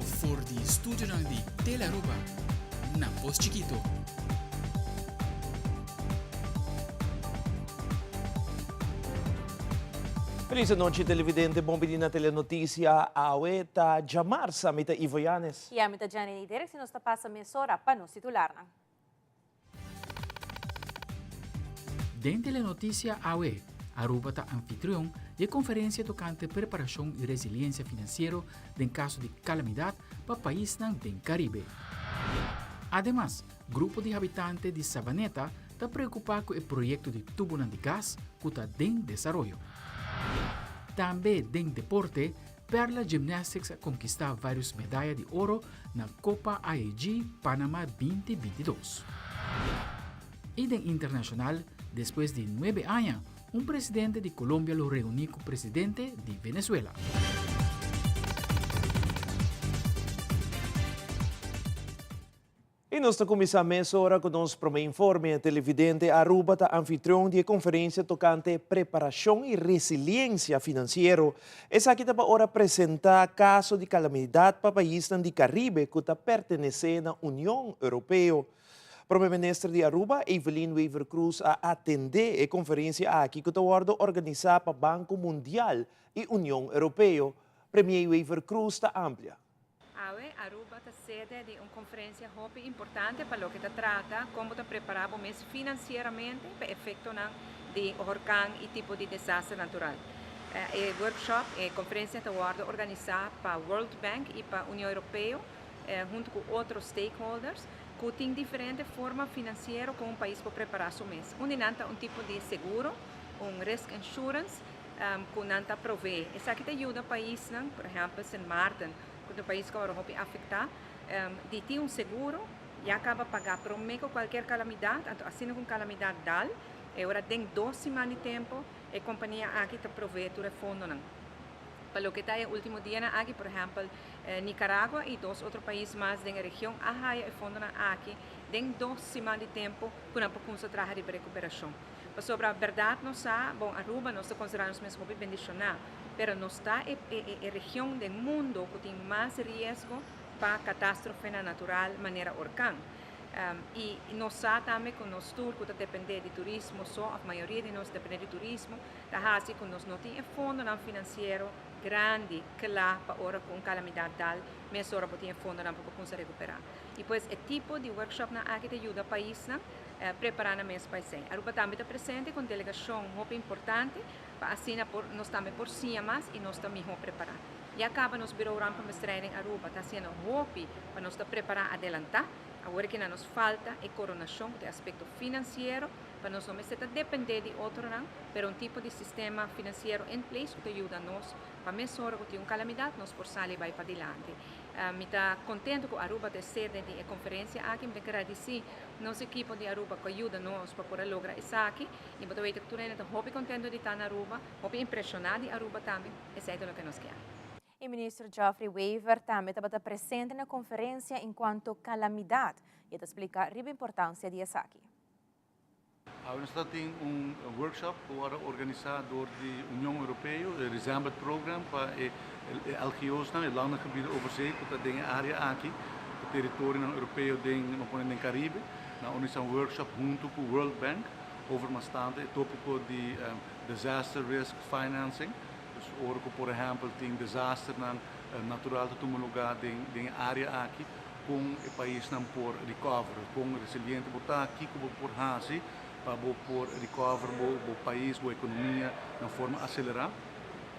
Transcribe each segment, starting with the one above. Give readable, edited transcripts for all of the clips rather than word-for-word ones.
For di studionan di Telearuba na Pos Chikito. Feliz anochi televidente, bon bini na Telenoticia. Awe ta djamarsa, mi ta Ivo Yanes. I ami ta Janine Derks i nos ta pasa mesora pa nos titularnan. Den Telenoticia awe, Aruba ta anfitrion di e conferencia tocante preparacion y resiliencia financiero den caso di calamidad pa paisnan den Caribe. Ademas, grupo di habitante di Savaneta ta preocupa cu e proyecto di tubonan di gas cu ta den desaroyo. Tambe den deporte, Perla Gymnastics a konkistá vários medaya di oro na Kopa AEG Panama 2022. I den internashonal, despues di nuebe aña, un presidente di Colombia lo reuní ku presidente di Venezuela. I nos ta kuminsá mesora ku nos promé informe. Televidente, Aruba ta anfitrion di e konferensia tokante preparashon i resiliensia finansiero. Esaki ta pa ora presentá kaso di kalamidat pa paisnan di Karibe ku ta pertenesé na Union Europeo. Prome Minister di Aruba, Evelyn Wever-Croes a atendé e konferensia aki ku ta wòrdu organisá pa Banko Mundial i Union Europeo. Premier Wever-Croes ta amplia. Awe Aruba ta sede di un conferencia hopi importante pa loke ta trata con bo ta prepara bo mes financieramente pa efectonan di horcan y tipo di desaster natural. E workshop, e conferencia ta wordo organisa pa World Bank y pa Union Europeo hunto cu otro stakeholders cu tin diferente forma financiero con un pais por prepara su mes. Un di nan ta un tipo di seguro, un risk insurance, ku nan ta provee. Esaki ta yuda paisnan, por ehèmpel Sint Maarten, ku ta un pais ku awor hopi afektá, di tin un seguro, ya kaba pagá promé ku kualkier kalamidat, anto asina ku un kalamidat dal, e ora den dos siman di tempu e kompania aki ta provee tur e fondonan. Pa loke ta e último dianan aki, por ehèmpel Nicaragua i dos otro pais mas den e region a haya e fondonan aki den dos siman di tempu ku nan por kumsa traha riba rekuperashon. Pasobra berdad nos sa, bon Aruba nos ta considera nos mes hopi bendiciona, pero nos ta e e region den mundo cu tin mas riesgo pa catastrofenan natural manera orkan. Y nos sa tambe cu nos tur cu ta depende di turismo so of mayoria di nos depende di turismo ta haci cu nos no tin e fondonan financiero grandi cla pa ora cu un calamidad dal mesora bo tin e fondonan pa bo cuminsa recupera. Y pues e tipo di workshopnan aki ta yuda paisnan prepará nan mes pa esei. Aruba tambe ta presente ku un delegashon hopi importante pa asina por nos tambe por siña mas i nos ta mihó prepará. Ya kaba nos Bureau Rampenbestrijding Aruba ta hasiendo hopi pa nos ta prepará adelantá. Awor kinan nos falta e koronashon ku ta e aspekto finansiero pa nos no mester ta dependé di otronan pero un tipo di sistema finansiero in place ku ta yuda nos pa mesora ku tin un kalamidat nos por sali bai padilanti. Mi ta contento cu Aruba ta e sede di e conferencia aki. Mi ta gradici nos ekipo di Aruba cu a yuda nos pa por a logra esaki. Y bo ta weten cu tur hende ta hopi contento di ta na Aruba, hopi impresiona di Aruba tambe. Esey ta loke nos kier. E Minister Geoffrey Wever tambe tabata presente na conferencia encuanto calamidad y e ta splica riba importancia di esaki. Awe nos ta tin un workshop ku wòrdu organisá dor di Union Europeo, e Resembed Program pa e LGO's-nan, e Landengebieden Overzee ku ta den e área aki, e teritorionan europeo den, nos pone den Karibe. Nan a organisá un workshop huntu ku World Bank over bastante e tópiko di disaster risk financing. Dus ora ku por ehèmpel tin desasternan natural ta tuma lugá den e área aki, Kon e paisnan por recover? Kon resiliente bo ta? Kiko bo por hasi pa bo por recover bo bo pais, bo ekonomia na forma aselerá?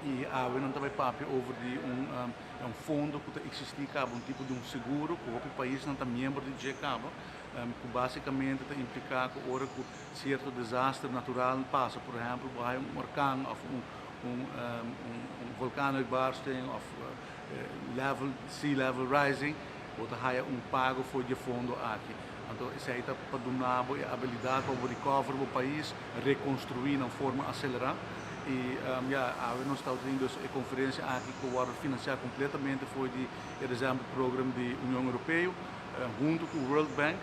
I awe nan ta bai papia over di un un fondo ku ta eksistí kaba, un tipo di un seguro ku hopi paisnan ta miembro di dje kaba, ku basikamente ta impliká ku ora ku sierto desaster natural pasa, por ehèmpel bo haña un orkan òf un un un volkaanuitbarsting òf level, sea level rising, bo ta haya un pago for di e fondo aki. Anto esei ta pa duna bo e abilidat pa bo recover bo pais, reconstrui na un forma acelera. Y ya, awe nos ta tin dus e conferencia aki cu worde financia completamente for di e December Program di Union Europeo hunto cu World Bank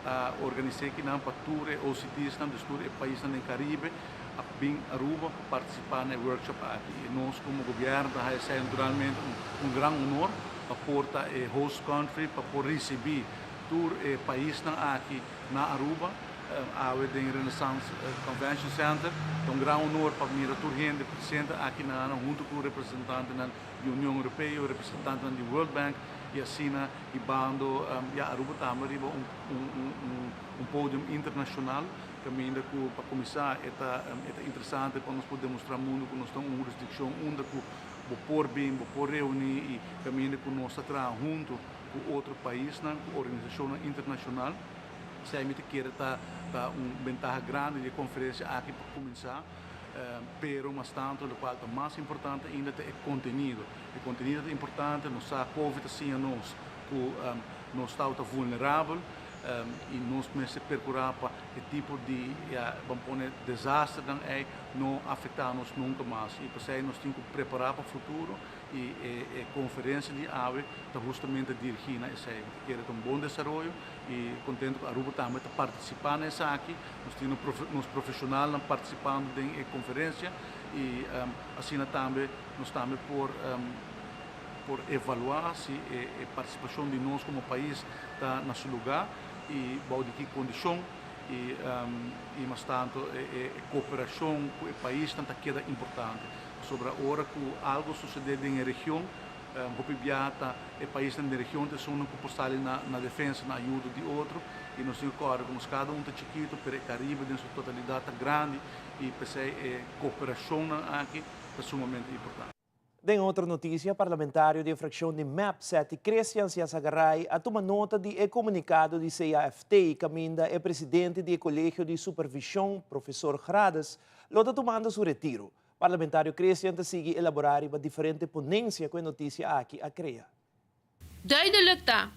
a organisa ekinan pa tur e OCTsnan, dus tur e paisnan den Caribe, a bin Aruba pa participa na e workshop aki. Y nos como gobierno ta haya esey naturalmente un gran honor. pa por ta e host country, pa por ricibi tur e paisnan aki na Aruba, awe den Renaissance Convention Center. Ta un gran honor pa mira tur hende presente aki na hunto cu representantenan di Union Europeo, representantenan di World Bank y asina hibando ya Aruba tambe riba un un podium internacional caminda cu pa cuminsa e ta e ta interesante pa nos por demostra mundo cu nos ta un hurisdiccion unda cu bo por bin, bo por reuni y caminda cu nos ta traha hunto cu otro paisnan, cu organisacionnan internacional. Esey mi ta kere ta ta un bentaha grandi di e conferencia aki pa cuminsa, pero mas tanto locual ta mas importante ainda ta e contenido. E contenido ta importante, nos sa Covid a siña nos cu nos tawata vulnerabel y nos mester percura pa e tipo di, ya, ban pone desasternan ey no afecta nos nunca mas y p'esey nos tin cu prepara pa futuro y e conferencia di awe ta hustamente dirigi na esey. Mi ta kere ta un bon desaroyo y contento cu Aruba tambe ta participa na esaki. Nos tin nos profesionalnan participando den e conferencia y asina tambe nos tambe por por evalua si e participacion di nos como pais ta na su lugar y bao di ki condicion y y mas tanto e cooperacion cu e paisnan ta keda importante. Pasobra ora cu algo sucede den e region hopi biaha ta e paisnan den region ta esunnan cu por sali na na defensa, na ayudo di otro y nos tin cu corda cu nos cada un ta chikito pero e Caribe den su totalidad ta grandi y p'esey e cooperacionnan aki ta sumamente importante. Den otro noticia, parlamentario di e fraccion di mep, Setty Christian Siasagaray, a tuma nota di e comunicado di CAFT caminda e presidente di e Colegio di Supervision, Profesor Grades, lo ta tumando su retiro. Parlamentario Christian ta sigui elabora riba diferente ponencia cu e noticia aki a crea. Duidelijk ta,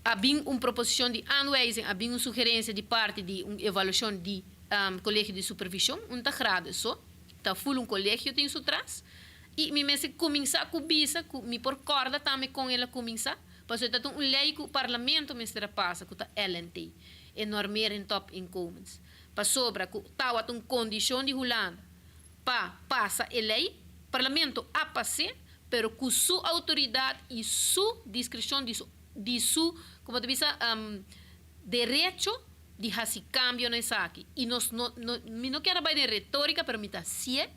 a bin un proposicion di aanwijzing, a bin un sugerencia di parti di un evaluacion di Colegio di Supervision, un ta grado so, ta full un colegio tin su tras, y mi mester cuminsa cu bisa cu mi por corda tambe con el a cuminsa, pasobra ta un ley cu Parlamento mester a pasa cu ta LNT, e normering topinkomens, pasobra cu tawata un condicion di Hulanda pa pasa e ley, Parlamento a pas'e, pero cu su autoridad y su discreción di su di su como ta bisa derecho di haci cambio na esaki y nos no no mi no kier a bay den retorica pero mi ta haci'e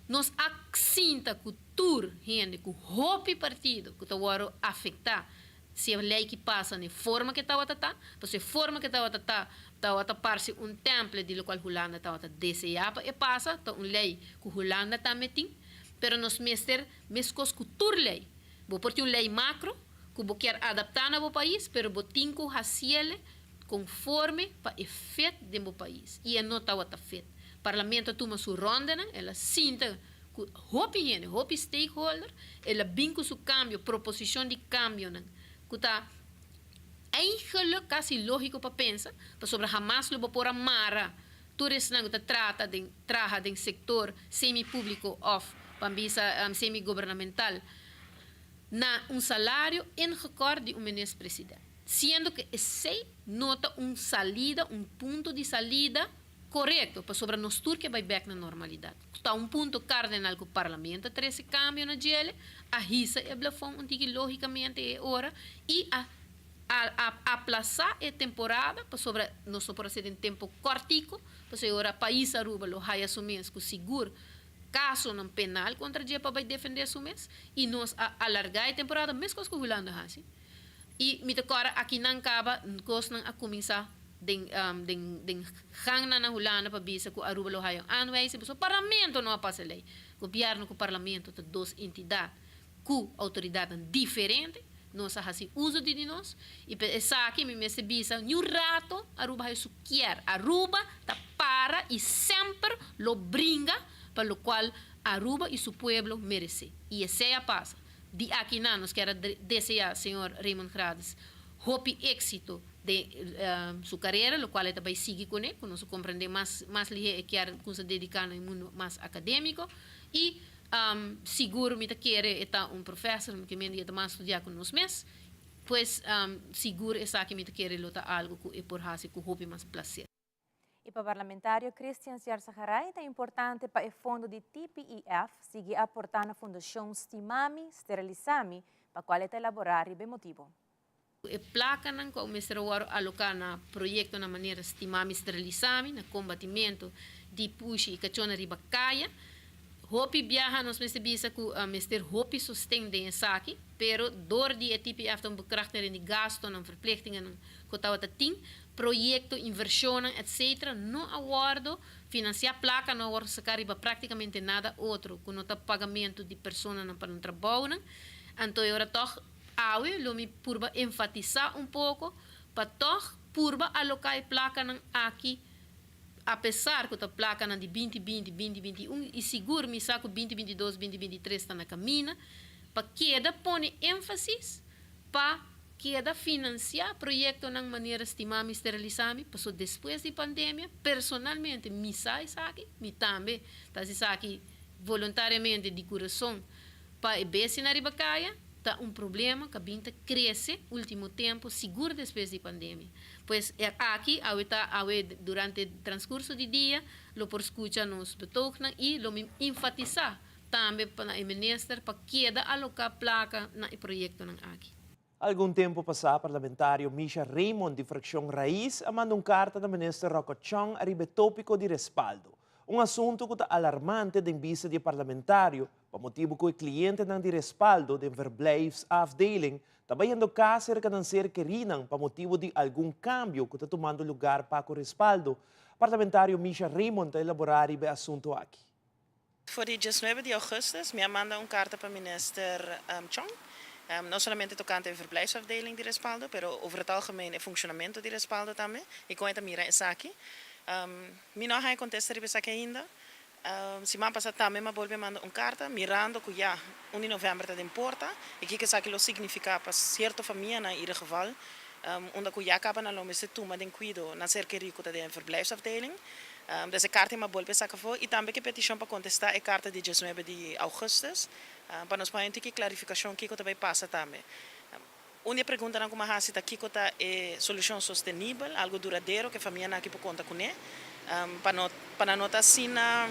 nos a sinta cu tur hende cu hopi partido cu ta worde afecta si e ley ki pasa na e forma ke tawata ta pasobra e forma ke tawata ta tawata parse un template di locual Hulanda tawata desea pa e pasa ta un ley cu Hulanda tambe tin. Pero nos mester mescos cu tur ley. Bo por tin un ley macro cu bo kier adapta na bo pais, pero bo tin cu haciele conforme pa e fet den bo pais. Y e no tawata fet. Parlamento a tuma su rondenan, el a sinta cu hopi hende, hopi stakeholder, el a bin cu su cambio, proposicion di cambionan cu ta eigenlijk casi logico pa pensa, pasobra hamas lo bo por a mara Tur esnan ku ta trata den traha den sektor semi-públiko òf ban bisa semi-gubernamental na un salario ingekort di un minister-president. Siendo ku esei no ta un salida, un punto di salida korekto, pasobra nos tur ke bai bèk na normalidat. Ta un punto kardenal ku parlamento a trese kambio na djele, a hisa e blafon un tiki lógikamente e ora i a A aplasá e temporada pasobra nos no por hasié den tempo kòrtiku, pasobra e ora pais Aruba lo haya su mes ku sigur kasonan penal kontra dje pa bai defendé su mes i nos a alargá e temporada meskos ku Hulanda hasi. I mi ta kòrda akinan kaba kosnan a kuminsá den den den gangnan na Hulanda pa bisa ku Aruba lo haya un aanwijzing pasobra parlamento no a pasa e lei. Gobièrnu ku parlamento ta dos entidat ku outoridatnan diferente, nos a hasi uso di di nos, i pa esaki mi mester bisa niun rato Aruba hayo su kier. Aruba ta para i semper lo bringa pa lokual Aruba i su pueblo meresé. I esei a pasa. Di aki nan nos kier a desea señor Raymond Grades hopi éksito den su karera, lokual e ta bai sigui kuné, ku nos a komprendé mas mas lihé e kier kumsa dediká na e mundu mas akadémiko i Sigur mi ta kere e ta un professor, mi ke mende e ta mas studiá ku nos mes. Pues sigur esaki mi ta kere lo ta algu ku e por hasi ku hopi mas plaser. I pa parlamentario Christian Sierzaharay ta importante pa e fondo di TPEF sigui aportá na Fundashon Stimami, Sterilisami. pa cual e ta elabora riba e motibo. E placanan cu a mester a worde aloca na proyectonan manera Stimami Sterelizami, na combatimento di pushi y cachona riba caya. Hopi biaha nos mester bisa cu mester hopi sosten den esaki, pero door di e TPF ta un bekrachtiging di gastonan, verplichtingennan cu tabata tin, proyecto, inversionnan etc. No a worde financia, placa no a worde saca riba practicamente nada otro cu no ta pagamento di personanan pa nan trabounan. Anto e ora toch Awe lo mi purba enfatisá un poko pa tòg purba aloká e plakanan aki apesar ku ta plakanan di binti binti, binti binti i un i sigur mi sa ku binti binti dos, binti binti tres ta na kamina pa keda pone énfasis pa keda finansiá proyektonan manera Stimá Mi Sterilisá Mi paso despues di pandemia personalmente mi sa esaki, mi tambe ta hasi esaki voluntariamente di kurason Pa e bestianan riba kaya ta un problema ku a bin ta krese ultimo tempu, sigur despues di pandemia. Pues aki awe ta awe durante transkurso di dia lo por skucha nos betoognan i lo mi enfatisá tambe pa na e minister pa keda aloká plaka na e proyektonan aki. Algun tempu pasá parlamentario Misha Raymond di frakshon Raiz a manda un karta na minister Rocco Chong ariba e tópiko di respaldo. Un asuntu ku ta alarmante den bista di e parlamentario pa motibu ku e klientenan di respaldo den verblijfsafdeling ta bayendo kas serka nan ser kerinan pa motibu di algun kambio ku ta tumando lugar pa ku respaldo. Parlamentario Misha Raymond ta elaborá riba e asuntu aki. For di diesnuebe di augustus mi a manda un karta pa minister Chong, no solamente tokante e verblijfsafdeling di Respaldo, pero over het algemeen e funshonamentu di Respaldo tambe i kon e ta mira esaki. Mi no a haña kontesta riba esaki ainda. Siman pasá tambe mi a bolbe manda un karta mirando ku ya un di novèmber ta den porta i kiko esaki lo signifiká pa sierto famianan in ieder geval unda ku ya kaba nan lo mester tuma den kuido nan ser kerí ku ta den e verblijfsafdeling. Dus e karta i bolbe saka afó i tambe ke petishon pa kontestá e karta di diesnuebe di ougùstùs pa nos por haña un tiki klarifikashon kiko ta bai pasa tambe. Un di e preguntanan ku mi a hasi ta kiko ta e solushon sostenibel, algu duradero ku e famianan aki por konta kuné pa no pa nan no ta asina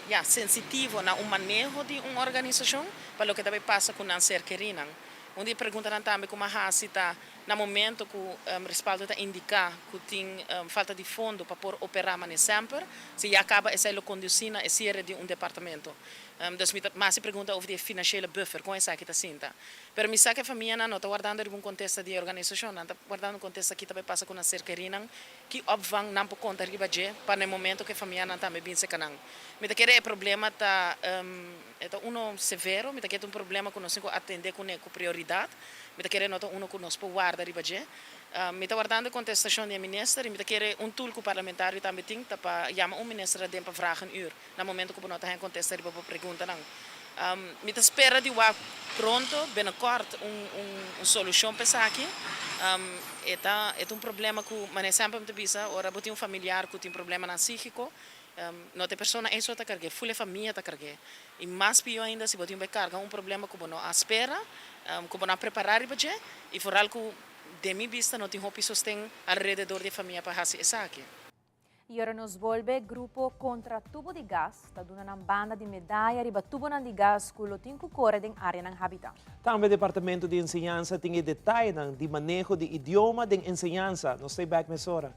ya sensitivo na un maneho di un organisashon pa loke ta bai pasa ku nan ser kerinan. Un di e preguntanan tambe ku mi a hasi ta Na momento ku Respaldo ta indiká ku tin falta di fondo pa por operá manera semper, si ya kaba esei lo kondusí na e siere di un departamento. Dus mi ta mas e pregunta over di e financiële buffer, kon esaki ta sinta. Pero mi sa ku e famianan no ta wardando riba un kontesta di e organisashon, nan ta wardando un kontesta ki ta bai pasa ku nan ser kerinan, ki opvang nan por konta riba dje pa na e momento ku e famianan tambe bin serka nan. Mi ta kere e problema ta e ta uno severo, mi ta kere ta un problema ku nos tin ku atendé kuné ku prioridat. Mi ta kere no ta uno ku nos por warda riba dje. Mi ta wardando e kontestashon di e minister i mi ta kere un tool ku parlamentario tambe tin ta pa yama un minister aden pa vragenuur na momento ku bo no ta haña kontesta riba bo preguntanan. Mi ta spera di wak pronto, binnenkort, un un solushon pa esaki. E ta e ta un problema ku manera semper mi ta bisa ora bo tin un familiar ku tin problemanan sígiko No ta e persona ei so ta karg'é, ful e famia ta karg'é. I mas pió ainda si bo tin bai karga un problema ku bo no a spera, ku bo no a prepará riba dje, i foral ku den mi bista no tin hopi sosten alrededor di e famia pa hasi esaki. I ora nos bolbe, grupo kontra tubo di gas ta duna nan banda di medaya riba tubonan di gas ku lo tin ku kore den áreanan habitá. Tambe Departamento di Enseñansa tin e detayenan di maneho di idioma den enseñansa. Nos ta e bèk mesora.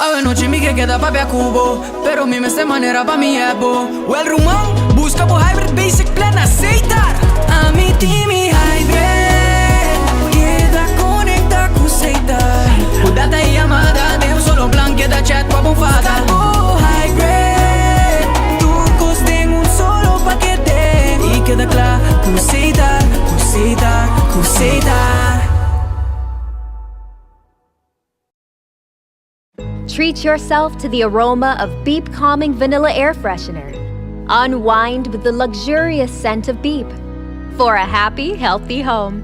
Awe nochi mi ke keda papia ku bo Pero mi mester manera pa mi hebo Wel ruman, buska bo hybrid basic plan na Setar Ami tin mi hybrid Keda konekta ku Setar Ku data i yamada den un solo plan Keda chat pa bo fada Buska bo hybrid Tur kos den un solo pakete I keda kla ku Setar Ku Setar, ku Setar. Treat yourself to the aroma of Beep Calming Vanilla Air Freshener. Unwind with the luxurious scent of Beep for a happy, healthy home.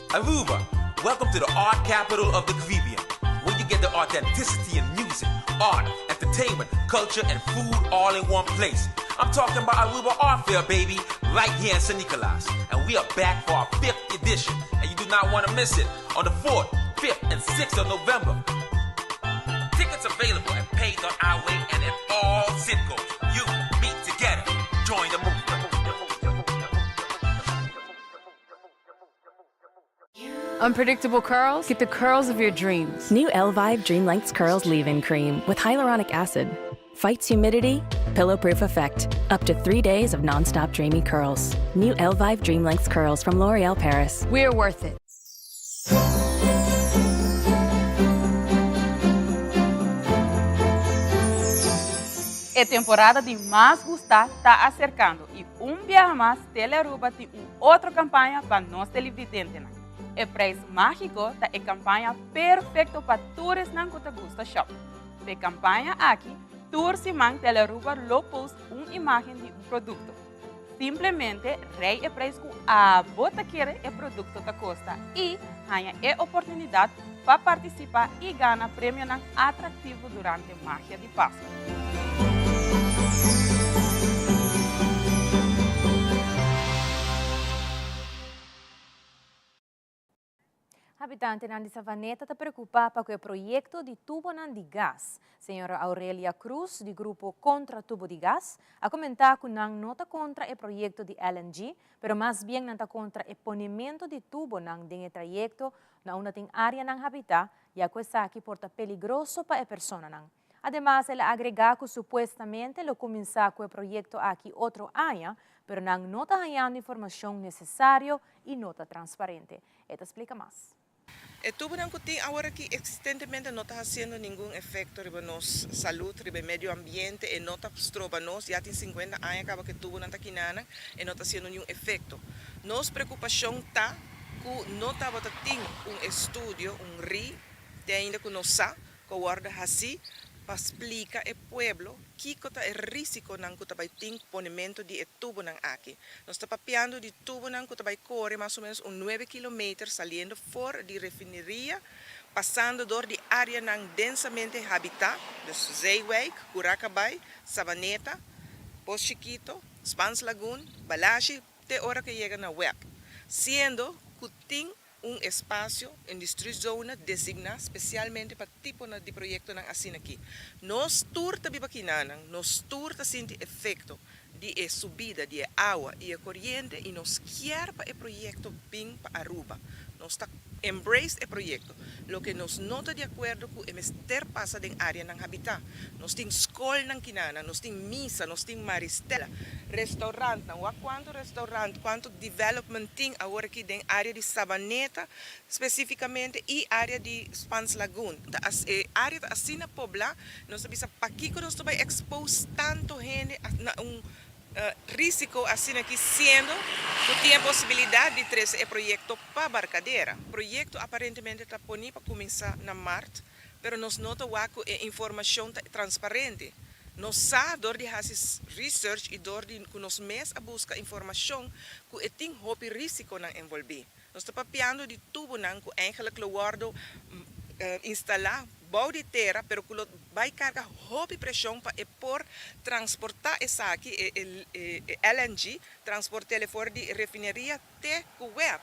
Aruba, welcome to the art capital of the Caribbean, where you get the authenticity in music, art, entertainment, culture, and food all in one place. I'm talking about Aruba Art Fair, baby, right here in San Nicolas. And we are back for our fifth edition, and you do not want to miss it on the 4th, 5th, and 6th of November. Tickets available at pay.iway and at all Citgos. You, me, together. Join the movement. Unpredictable curls? Get the curls of your dreams. New Elvive Dream Lengths Curls Leave In Cream with hyaluronic acid. Fights humidity, pillow proof effect. Up to three days of nonstop dreamy curls. New Elvive Dream Lengths Curls from L'Oreal Paris. We're worth it. E temporada di mas gusta ta acercando y un biaha mas Telearuba tin un otro campaña pa nos televidentenan. E prijs magico ta e campaña perfecto pa tur esnan cu ta gusta shop. P'e campaña aki, tur siman Telearuba lo post un imagen di un producto. Simplemente rei e prijs cu abo ta kere e producto ta costa y haña e oportunidad pa participa y gana premionan atractivo durante Magia di Pasco. Habitantenan di Savaneta ta preocupa pa cu e proyecto di tubonan di gas. Señora Aurelia Cruz di grupo Contra Tubo di Gas a comenta cu nan no ta contra e proyecto di LNG, pero mas bien nan ta contra e ponimento di tubonan den e trayecto na unda tin areanan habita, ya cu esaki por ta peligroso pa e personanan. Ademas el a agrega cu supuestamente lo cuminsa cu e proyecto aki otro aña, pero nan no ta hañando informacion necesario y no ta transparente. E ta splica mas. E tubonan cu tin awor aki existentemente no ta haciendo ningun efecto riba nos salud, riba e medio ambiente, e no ta stroba nos, ya tin cincuenta aña caba cu e tubonan ta kinanan, e no ta haciendo niun efecto. Nos preocupacion ta cu no tabata tin un estudio, un ri, te ainda cu nos sa ku a wòrdu hasí pa splika e pueblo kiko ta e risikonan ku ta bai tin ku ponementu di e tubonan aki. Nos ta papiando di tubonan ku ta bai kore mas o ménos un nuebe kilometer saliendo for di refineria, pasando dor di áreanan densamente habitá, dus Zeewijk, Curacabai, Sabaneta, Pos Chikito, Spaans Lagoon, Balashi, te ora ku e yega na web, siendo ku tin un espasio, industriezone, designá spesialmente pa tiponan di proyektonan asina aki. Nos tur ta biba kinanan, nos tur ta sinti efekto di e subida di e awa i e koriente i nos kier pa e proyekto bin pa Aruba. Nos ta embrace e proyekto. Loke nos no ta di akuerdo ku e mester pasa den áreanan habitá. Nos tin skolnan kinanan, nos tin misa, nos tin Maristella, restaurantnan. Wak kuantu restaurant, kuantu development tin awor aki den área di Sabaneta spesífikamente i área di Spaans Lagoon. Ta e área ta asina poblá, nos ta bisa pakiko nos ta bai expose tantu hende na un Risiko asina ki siendo ku tin e posibilidat di trese e proyekto pa Barcadera. Proyekto aparentemente ta poni pa kuminsá na mart, pero nos no ta wak ku e informashon ta transparente. Nos sa dor di hasi research i dor di ku nos mes a buska informashon ku e tin hopi risikonan envolbí. Nos ta papiando di tubonan ku eigenlijk lo wòrdu instalá bou di tera pero ku lo bai karga hopi preshon pa e por transportá esaki, e LNG, transport'el for di refineria te ku web.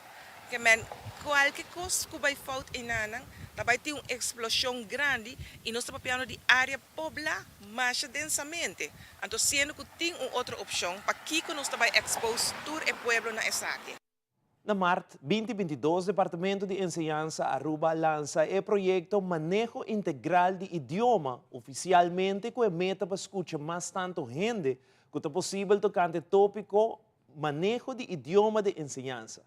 Ke men kualke kos ku bai fout einanan ta bai tin un eksploshon grandi i nos ta papiando di área poblá masha densamente. Anto siendo ku tin un otro opshon, pakiko nos ta bai expose tur e pueblo na esaki? Na mart 2022 Departamento di Enseñansa Aruba a lansa e proyecto Maneho Integral di Idioma oficialmente cu e meta pa scucha mas tanto hende cu ta posibel tocante topico maneho di idioma den enseñansa.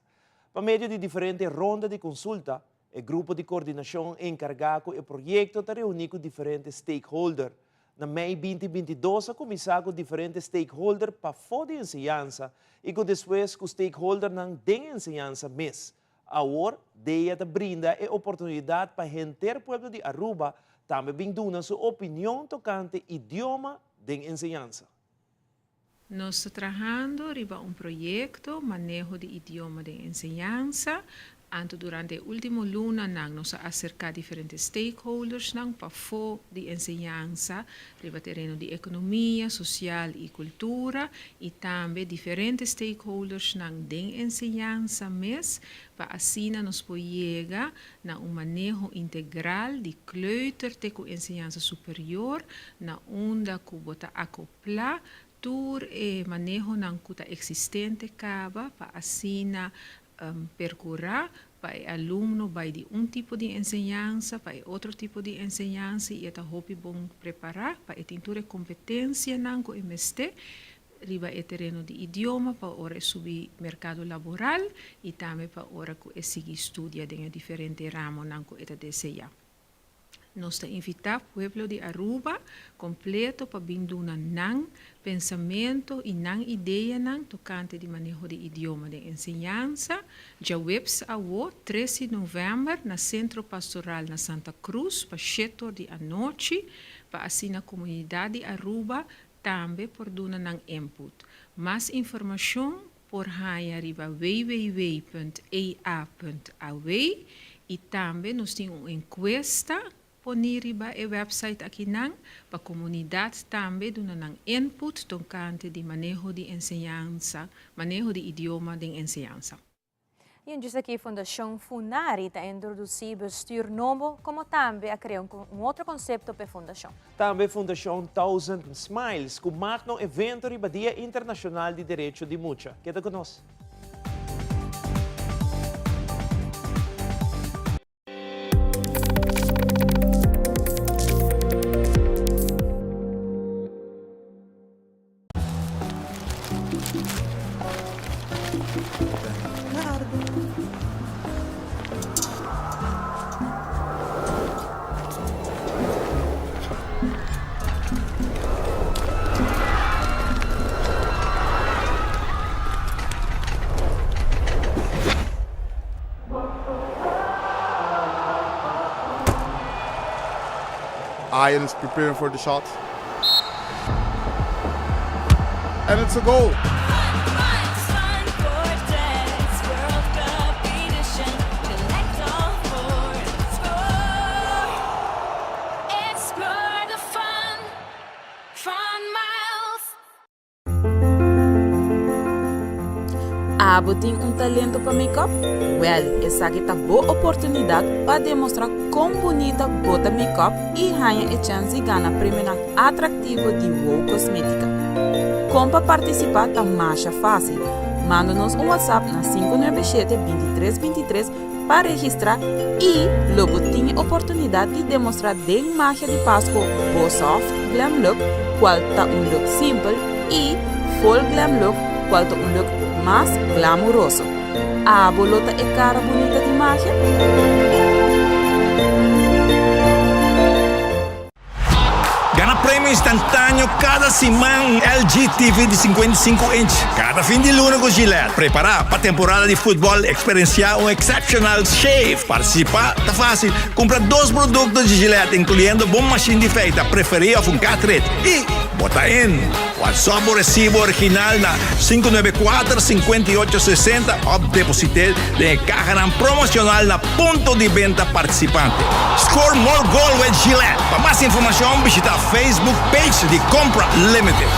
Pa medio di diferente ronda di consulta, E grupo di koordinashon enkargá ku e proyekto ta reuní ku diferente stakeholder. Na mei 2022 a kuminsá ku diferente stakeholder pafó di enseñansa i ku despues ku stakeholdernan den enseñansa mes. Awor, DEA ta brinda e oportunidat pa henter pueblo di Aruba tambe bin duna su opinion tokante idioma den enseñansa. Nos ta trahando riba un proyekto Maneho di Idioma den Enseñansa. Anto durante e último lunanan nos a aserká diferente stakeholdersnan pafó di enseñansa riba tereno di ekonomia, sosial i kultura i tambe diferente stakeholdersnan den enseñansa mes pa asina nos por yega na un maneho integral di kleuter te ku enseñansa superior na unda ku bo ta akoplá tur e manehonan ku ta eksistente kaba pa asina perkurá pa e alumno bai di un tipo di enseñansa pa e otro tipo di enseñansa i e ta hopi bon prepará pa e tin tur e kompetensianan ku e mester riba e tereno di idioma pa ora e subi merkado laboral i tambe pa ora ku e sigui studia den e diferente ramonan ku e ta deseá. Nos ta invitá pueblo di Aruba kompleto pa bin duna nan pensamento i nan ideanan tokante di maneho di idioma den enseñansa djaweps awo tres di novèmber na Sentro Pastoral na Santa Cruz pa shetor di anochi pa asina komunidat di Aruba tambe por duna nan input. Mas informashon por haña riba www.ea.aw i tambe nos tin un enkuesta poní riba e wèpsait akinan pa komunidat tambe duna nan input tokante di maneho di enseñansa, maneho di idioma den enseñansa. I un djis aki Fundashon Funari ta introdusí bestuur nobo komo tambe a krea un otro konsepto p'e fundashon. Tambe Fundashon Thousand Smiles ku magno evento riba Dia Internashonal di Derecho di Mucha. Keda ku nos. Ian is preparing for the shot. And it's a goal. Abo tin un talento pa make-up? Wèl, esaki ta bo oportunidat pa demostrá kon bunita bo ta make-up i haña e chèns di gana premionan atraktivo di Wow Kosmétika. Kon pa partisipá ta masha fásil, manda nos un WhatsApp na 597 23 23 pa registrá i lo bo tin e oportunidat di demostrá den magia di Pasco bo soft glam look kual ta un look simpel i full glam look kual ta un look mas glamuroso. Abo lo ta e kara bunita di magia? Gana premio instantáneo kada siman un LG TV di 55 inch kada fin di luna ku Gillette. Prepará pa temporada di futbòl, eksperensiá un exceptional shave. Partisipá ta fásil, kumpra dos produkto di Gillette inkluyendo bo mashin di feita preferí òf un cartridge i bo ta in! WhatsApp bo resibo original na 594 58 60 òf deposit'é den e kahanan promoshonal na punto di benta partisipante. Score more goal with Gillette! Pa mas informashon bishita Facebook page di Compra Limited.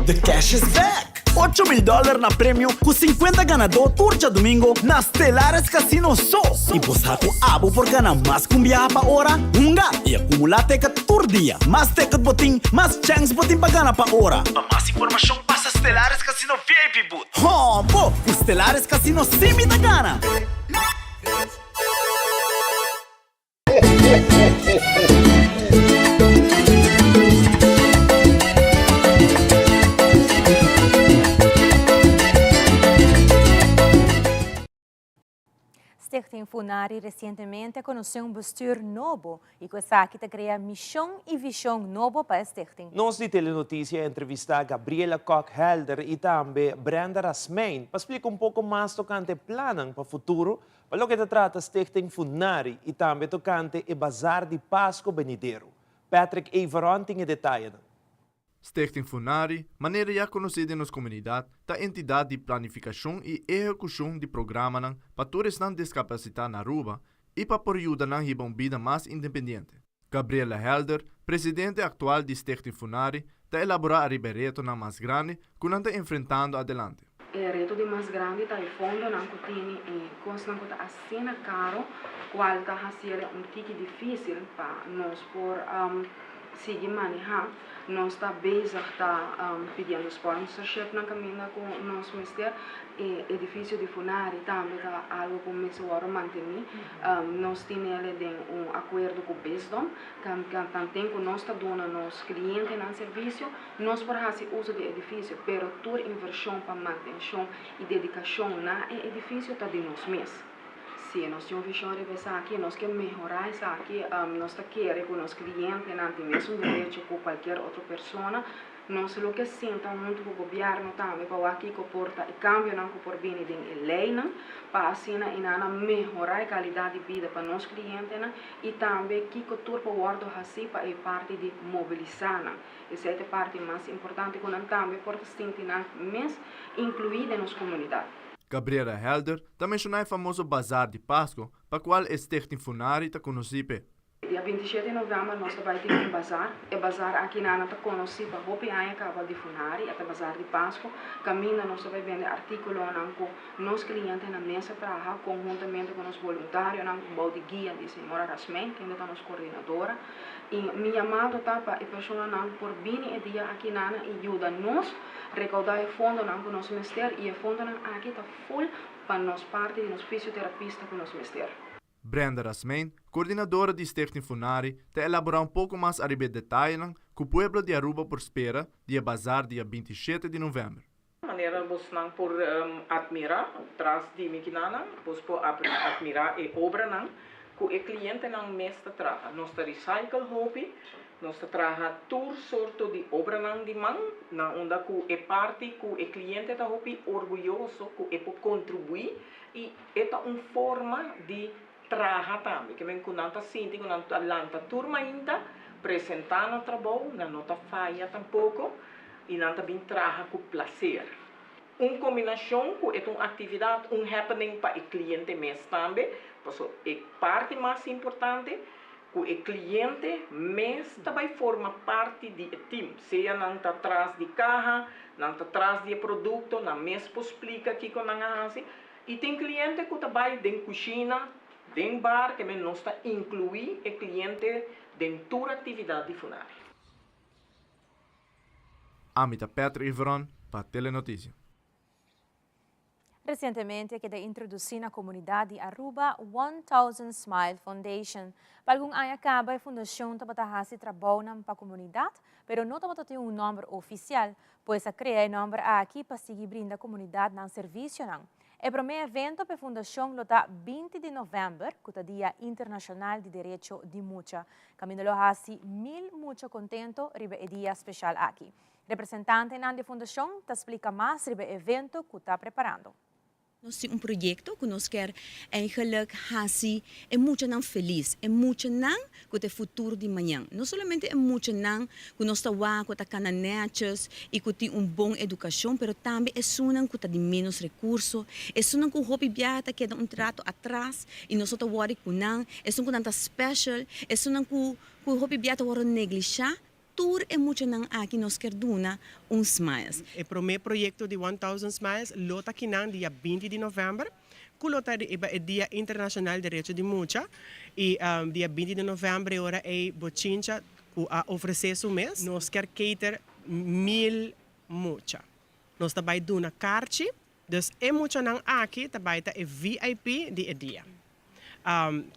The cash is back! 8000 dollar na premio ku 50 ganadó tur djadumingo na Stellares Casino so! I bo sa ku abo por gana mas ku un biaha pa ora? Hunga i akumulá teket tur dia! Mas teket bo tin, mas chèns bo tin pa gana pa ora! Pa mas informashon pasa Stellares Casino VIP Booth. Hò bo! Ku Stellares Casino sí mi ta gana! Stichting Funari resientemente a konosé un bestuur nobo i ku esaki ta krea mishon i vishon nobo pa e stichting. Nos di Telenotisia a entrevistá Gabriela Kok Helder i tambe Brenda Rasmijn pa splika un poko mas tokante plannan pa futuro Pa loke ta trata Stichting Funari i tambe tokante e bazar di Pasko benidero. Patrick Everon tin e detayenan. Stichting Funari, manera ya konosí den nos komunidat, ta entidat di planifikashon i ehekushon di programanan pa tur esnan diskapasitá na Aruba i pa por yuda nan hiba un bida mas independiente. Gabriela Helder, presidente aktual di Stichting Funari, ta elaborá ariba e retonan mas grandi ku nan ta enfrentando adelante. E reto di mas grandi ta e fondonan ku tini e kosnan ku ta asina karo kual ta hasiel un tiki difísil pa nos por sigui manehá. Nos ta bezig ta pidiendo sponsorshipnan kaminda ku nos mester. E edifisio di Funari tambe ta algu ku mester wòrdu mantení. Nos tinele den un akuerdo ku Bisdom. Tanten ku nos ta duna nos klientenan servisio, nos por hasi uso di e edifisio, pero tur invershon pa mantenshon i dedikashon na e edifisio ta di nos mes. Si nos tin un vishon riba esaki, nos ke mehorá esaki, nos ta kere ku nos klientenan tin mesun derecho ku kualkier otro persona. Nos lo ke sinta huntu ku gobièrnu tambe pa wak kiko por ta e kambionan ku por bini den e leinan pa asina i nan mehorá e kalidat di bida pa nos klientenan i tambe kiko tur por wòrdu hasí pa e parti di mobilisá nan. Esei ta e parti mas importante ku nan tambe por ta sinti nan mes inkluí den nos komunidat. Gabriela Helder ta menshoná e famoso Bazar di Pasco pa kual e Stichting Funari ta konosí p'e. Dia 27 di novèmber nos ta bai tin un bazar. E bazar aki nan ta konosí pa hopi aña kaba di Funari, e ta bazar di Pasco. Kaminda nos ta bai bende artíkulonan ku nos klientenan mes a traha konhuntamente ku nos boluntarionan bou di guia di señora Rasmijn, kende ta nos koordinadora. I mi yamado ta pa e personanan por bini e dia aki nan i yuda nos rekoudá e fondonan ku nos mester i e fondonan aki ta ful pa nos parti di nos fisioterapista ku nos mester. Brenda Rasmijn, koordinadora di Stichting Funari, ta elaborá un poko mas ariba e detayenan ku pueblo di Aruba por spera di e bazar dia 27 di novèmber. Manera bosnan por admirá tras di mi kinanan, bos por admirá e obranan ku e klientenan mes ta traha. Nos ta recycle hopi, nos ta traha tur sorto di obranan di man, na unda ku e parti ku e kliente ta hopi orguyoso ku e por kontribuí i e ta un forma di traha tambe. Ke men ku nan ta sinti ku nan ta lanta tur mainta, presentá na trabou, nan no ta faya tampoko i nan ta bin traha ku plaser. Un kombinashon ku e ta un aktividat, un happening pa e kliente mes tambe, paso e parti mas importante ku e kliente mes ta bai forma parti di e tim, sea nan ta tras di kaha, nan ta tras di e produkto, nan mes por splika kiko nan a hasi. I tin kliente ku ta bai den kushina, den bar, ke men nos ta inkluí e kliente den tur aktividat di Funari. Ami ta Patrick Iveron pa Telenoticia. Resientemente a keda introdusí na komunidat di Aruba 1000 Smile Foundation. Pa algun aña kaba e fundashon tabata hasi trabounan pa komunidat, pero no tabata tin un nòmber ofisial. Pues a krea e nòmber aki pa sigui brinda komunidat nan servisionan. E promé evento pa e fundashon lo ta 20 di novèmber, ku ta Dia Internashonal di Derecho di Mucha. Kaminda lo hasi mil mucha kontento riba e dia speshal aki. Representantenan di e fundashon ta splika mas riba e evento ku ta preparando. Nos tin un proyecto cu nos kier eigenlijk haci e muchanan feliz, e muchanan cu ta e futuro di mañan. No solamente e muchanan cu nos ta wak cu ta cana netjes y cu tin un bon educacion, pero tambe esunnan cu ta di menos recurso, esunnan cu hopi biaha ta keda un trato atras y nos no ta worry cu nan, esun cu nan ta special, esunnan cu cu hopi biaha ta wordo neglisha. Tur e muchanan aki nos kier duna un smiles. E prome proyecto di 1000 Smiles lo ta kinan dia 20 di november, cu lo ta riba e Dia Internacional Derecho di Mucha y dia 20 di november e ora ey Bochincha cu a ofrece su mes, nos kier cater 1000 mucha. Nos ta bay duna carchi, dus e muchanan aki ta bay ta e VIP di e dia.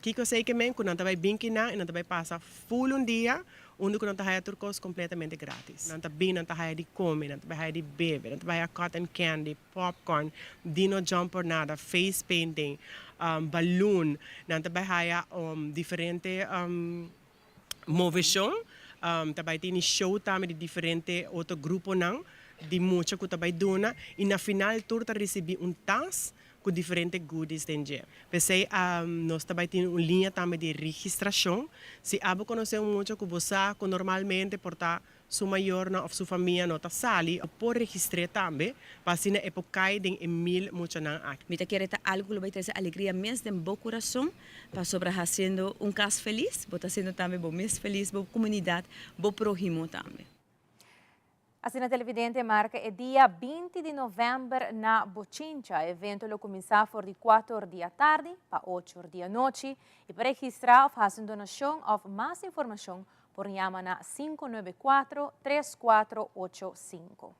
Kiko esei ke men? Ku nan ta bai bin kinan i nan ta bai pasa ful un dia unda ku nan ta haya tur kos kompletamente gratis. Nan ta bin, nan ta haya di kome, nan ta bai haya di bebe, nan ta bai haya cotton candy, popcorn, dino jump por nada, face painting, balloon, nan ta bai haya diferente moveshon, ta bai tene show tambe di diferente otro gruponan di mucha ku ta bai duna i na final tur ta risibí un tas ku diferente goodies den dje. P'esei nos ta bai tin un liña tambe di registrashon. Si abo konosé un mucha ku bo sa ku normalmente por ta. su mayornan òf su famia no ta sali por registr'é tambe pa asina e por kai den e mil muchanan aki. Mi ta kere ta algu ku lo bai trese alegria mes den bo kurason, pasobra hasiendo un kas felis, bo ta hasiendo tambe bo mes felis, bo komunidat, bo próhimo tambe. Asina televidente marca e dia 20 di november na Bochincha. E evento lo cuminsa for di 4 or di atardi pa 8 or di anochi y pa registra of haci un donacion of mas informacion por yama na 594 3485.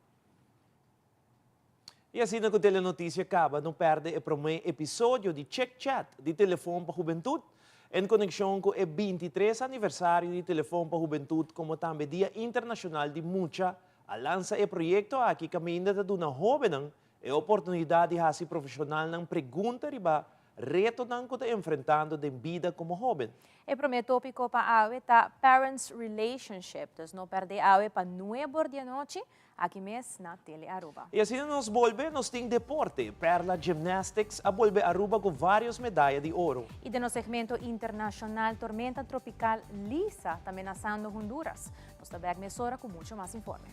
Y asina cu Telenoticia caba no perde e prome episodio di Chick Chat di Telefon pa Hubentud en conexion cu e 23 aniversario di Telefon pa Hubentud como tambe Dia Internacional di Mucha a lansa e proyecto aki caminda ta duna hobennan e oportunidad di haci profesionalnan pregunta riba Retonan ku ta enfrentando den bida komo hóben. E promé tópiko pa awe ta Parents Relationship, dus no pèrdè awe pa nuebor di anochi aki mes na Tele Aruba. I asina nos bolbe, nos tin deporte. Perla Gymnastics a bolbe Aruba ku vários medaya di oro. I den nos segmento internashonal tormenta tropikal Lisa ta menasando Honduras. Nos ta bèk mesora ku mucho mas informe.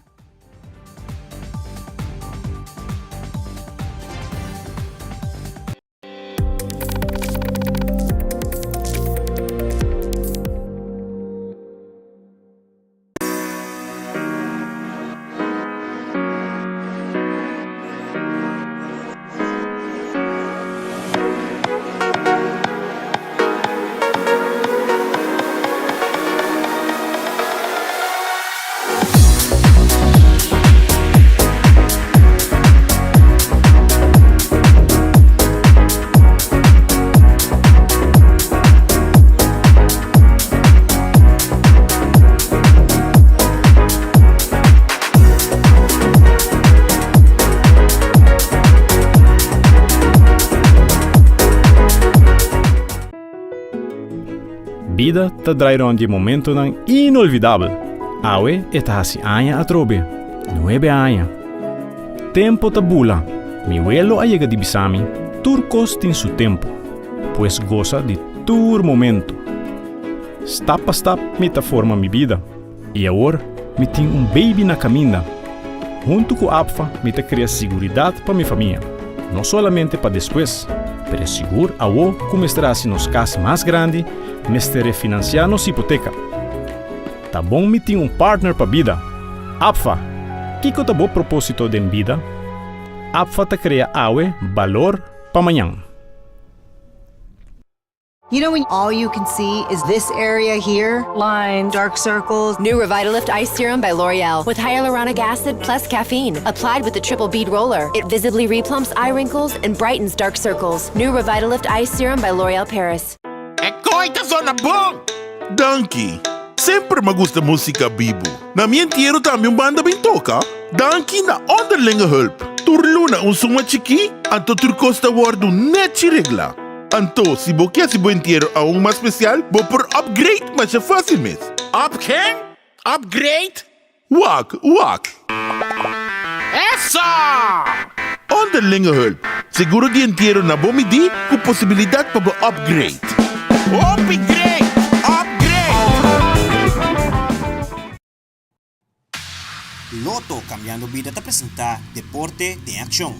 Bida ta drai rond di momentonan inolvidabel. Awe e ta hasi aña atrobe. Nuebe aña. Tempo ta bula. Mi welo a yega di bisa mi, tur kos tin su tempo. Pues gosa di tur momento. Stap pa stap mi ta forma mi bida. I awor mi tin un baby na kaminda. Huntu ku APFA mi ta krea siguridat pa mi famia, no solamente pa despues, pero sigur awo ku mester hasi nos kas mas grandi, mester refinansiá nos hipoteka. Ta bon mi tin un partner pa bida. APFA! Kiko ta bo propósito den bida? APFA ta krea awe balor pa mañan. You know when all you can see is this area here? Lines, dark circles. New Revitalift Ice Serum by L'Oreal with hyaluronic acid plus caffeine. Applied with the triple bead roller. It visibly replumps eye wrinkles and brightens dark circles. New Revitalift Ice Serum by L'Oreal Paris. E koi ta zona bon! Danki! Semper m'a gusta músika bibu. Na mi entiero tambe un banda bin toka. Danki na Onderlinge Hulp. Tur luna un suma chikí, anto tur kos ta wòrdu nèchi reglá. Anto, si bo ke hasi bo entiero aun mas spesial, bo por upgrade masha fásil mes. Up ken? Upgrade? Wak, wak! Eso! Onderlinge Hulp, seguro di entiero na bo midí ku posibilidat pa bo upgrade. Hopi great! Upgrade! Lotto Cambiando Bida ta presenta Deporte den Accion.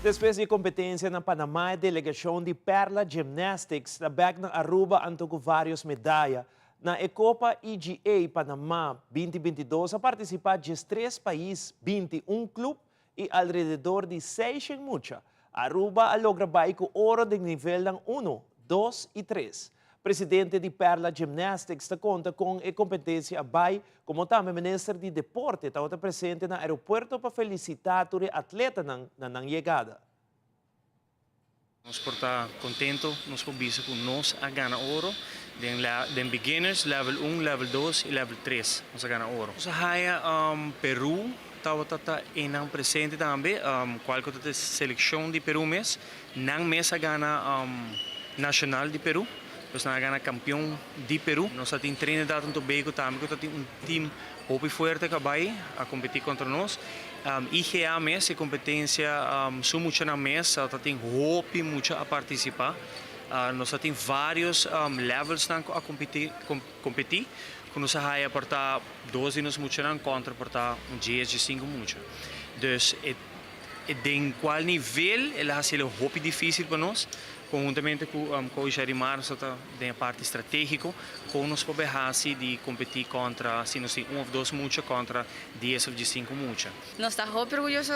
Despues di e competencia na Panama e delegacion di Perla Gymnastics ta bek na Aruba anto cu varios medaya. Na e Copa EGA Panama 2022 a participa 13 pais, 21 club y alrededor di 600 mucha. Aruba a logra bai cu oro den nivelnan uno, dos y tres. Presidente di Perla Gymnastics ta conta con e competencia a bai, como tambe Minister di Deporte tabata presente na aeropuerto pa felicita tur e atletanan na nan yegada. Nos por ta contento, nos por bisa cu nos a gana oro den den beginners level un, level dos y level tres nos a gana oro. Nos a haya Peru tabata ta einan presente tambe, cual cu ta e seleccion di Peru mes, nan mes a gana nacional di Peru, dus nan a gana campeon di Peru. Nos a tin Trinidad and Tobago tambe cu ta tin un team hopi fuerte cu a bay a competi contra nos. IGA mes, e competencia su muchanan mes ta tin hopi mucha a participa. Nos a tin varios levelsnan ku a kompetí kompetí ku nos a haya por ta dos di nos muchanan kontra por ta un dies, diesinku mucha. Dus e den kual nivel el a hasi el hopi difísil pa nos. Konhuntamente ku Coach Arimar nos ta den e parti stratégiko kon nos por bay hasi di kompetí kontra si nos tin un òf dos mucha kontra dies òf diesinku mucha. Nos ta hopi orguyoso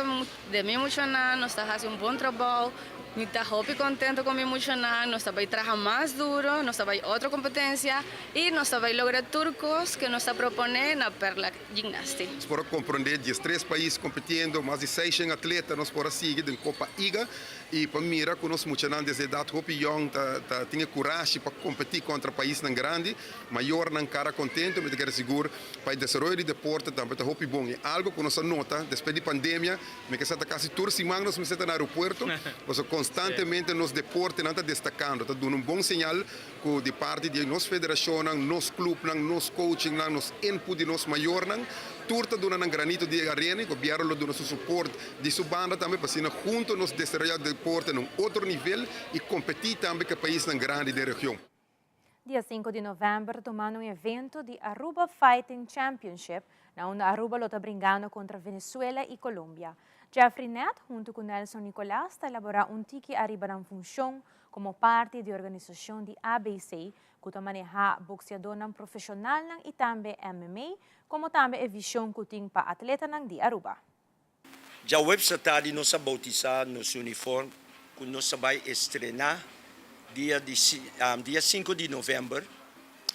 de mi muchanan, nos ta hasi un bon trabou, mi ta hopi contento cu mi muchanan, nos ta bay traha mas duro, nos ta bay otro competencia y nos ta bay logra tur cos cu nos ta propone na Perla Gymnastic. Nos por a comprende diestres pais competiendo, mas di seishen atleta nos por a sigui den Copa IGA y pa mira cu nos muchanan desde edad hopi yong ta ta tin e curashi pa competi contra paisnan grandi, mayornan cara contento, mi ta kere sigur Pa e desaroyo di deporte tambe ta hopi bon y algo cu nos a nota despues di pandemia, mi ke sa ta casi tur siman nos mester ta na aeropuerto, pasobra constantemente nos deportenan ta destacando, ta duna un bon señal cu di parti di nos federacionnan, nos clubnan, nos coachingnan, nos input di nos mayornan, tur ta duna nan granito di arena y gobierno lo duna su support di su banda tambe pa asina hunto nos desaroya deporte na un otro nivel y competi tambe cu e paisnan grandi den region. Dia sinku di novèmber tumando un evento di Aruba Fighting Championship na unda Aruba lo ta bringando kontra Venezuela i Colombia. Jeffrey Nett huntu ku Nelson Nicolaas ta elaborá un tiki ariba nan funshon komo parti di organisashon di ABC ku ta manehá boksiadónan profeshonalnan i tambe MMA komo tambe e vishon ku tin pa atletanan di Aruba. Djaweps atardi nos a bautisá nos uniform ku nos a bai estrená dia di dia sinku di novèmber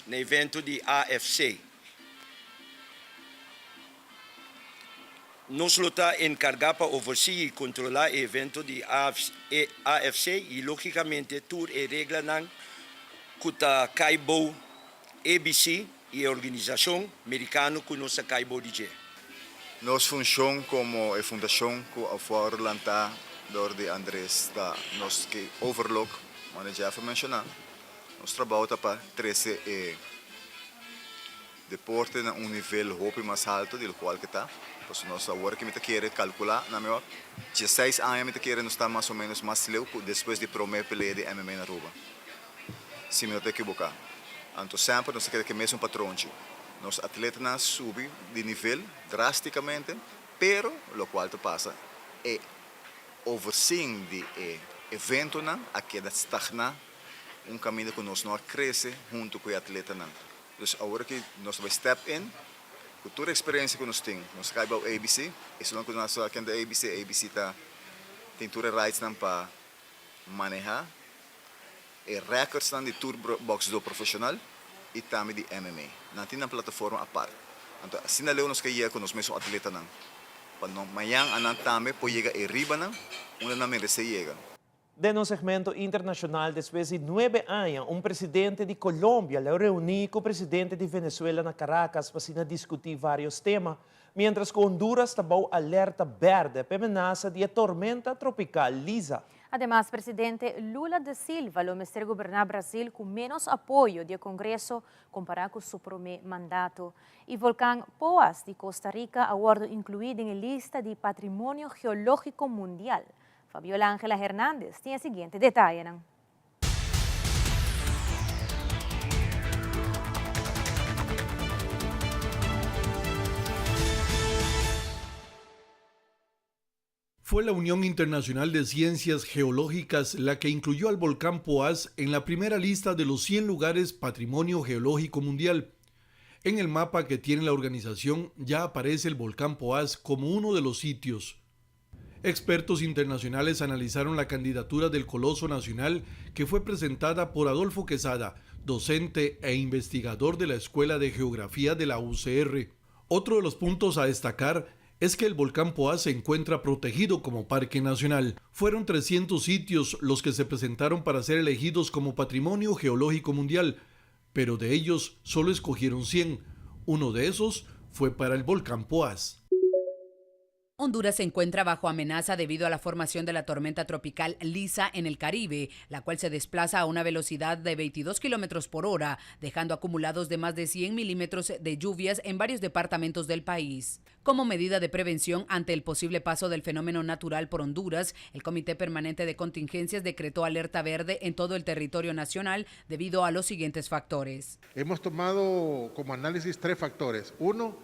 na evento di AFC. Nos lo ta enkargá pa oversee i kontrolá e evento di AFC i lógikamente tur e reglanan ku ta kai bou ABC i e organisashon merikano ku nos a kai bou di dje. Nos funshon komo e fundashon ku a wòrdu lantá dor di Andres ta nos ke overlook, manera Jeff a menshoná. Nos trabou ta pa trese e deporte na un nivel hopi mas haltu di lokual ke ta. Pasobra nos awor ke mi ta kere kalkulá na mi wak, dieseis aña mi ta kere nos ta mas o ménos mas leu ku despues di promé pelea di MMA na Aruba. Si mi no ta ekiboká. Anto semper nos ta keda ku e mesun patronchi. Nos atletanan a subi di nivel drástikamente, pero lokual ta pasa e overseeing di e eventonan a keda stagná un kaminda ku nos no a krese huntu ku e atletanan. Dus awor aki nos ta bai step in ku tur e eksperensia ku nos tin. Nos a kai bou ABC, esun ku nos a kende ABC, ABC ta tin tur e rightsnan pa manehá e recordsnan di tur boxdó profesional y tambe di MMA. Nan tin nan plataforma apart. Anto asina leu nos ke yega ku nos mesun atletanan pa no mañan anan tambe por yega e ribanan unda nan merece yega. Den nos segmento internacional despues di nuebe aña un presidente di Colombia lo reuni cu presidente di Venezuela na Caracas pa asina discuti varios tema, mientras cu Honduras ta bou alerta berde p'e menasa di e tormenta tropical Lisa. Ademas, presidente Lula da Silva lo mester goberná Brasil ku ménos apoyo di e Kongreso kompará ku su promé mandato. E volkan Poas di Costa Rica a wòrdu inkluí den e lista di Patrimonio Geológiko Mundial. Fabiola Angela Hernandez tin e siguiente detayenan. Fue la Unión Internacional de Ciencias Geológicas la que incluyó al volcán Poás en la primera lista de los 100 lugares Patrimonio Geológico Mundial. En el mapa que tiene la organización ya aparece el volcán Poás como uno de los sitios. Expertos internacionales analizaron la candidatura del Coloso Nacional que fue presentada por Adolfo Quesada, docente e investigador de la Escuela de Geografía de la UCR. Otro de los puntos a destacar es que el volcán Poás se encuentra protegido como parque nacional. Fueron 300 sitios los que se presentaron para ser elegidos como Patrimonio Geológico Mundial, pero de ellos solo escogieron 100. Uno de esos fue para el volcán Poás. Honduras se encuentra bajo amenaza debido a la formación de la tormenta tropical Lisa en el Caribe, la cual se desplaza a una velocidad de 22 kilómetros por hora, dejando acumulados de más de 100 milímetros de lluvias en varios departamentos del país. Como medida de prevención ante el posible paso del fenómeno natural por Honduras, el Comité Permanente de Contingencias decretó alerta verde en todo el territorio nacional debido a los siguientes factores. Hemos tomado como análisis tres factores. Uno,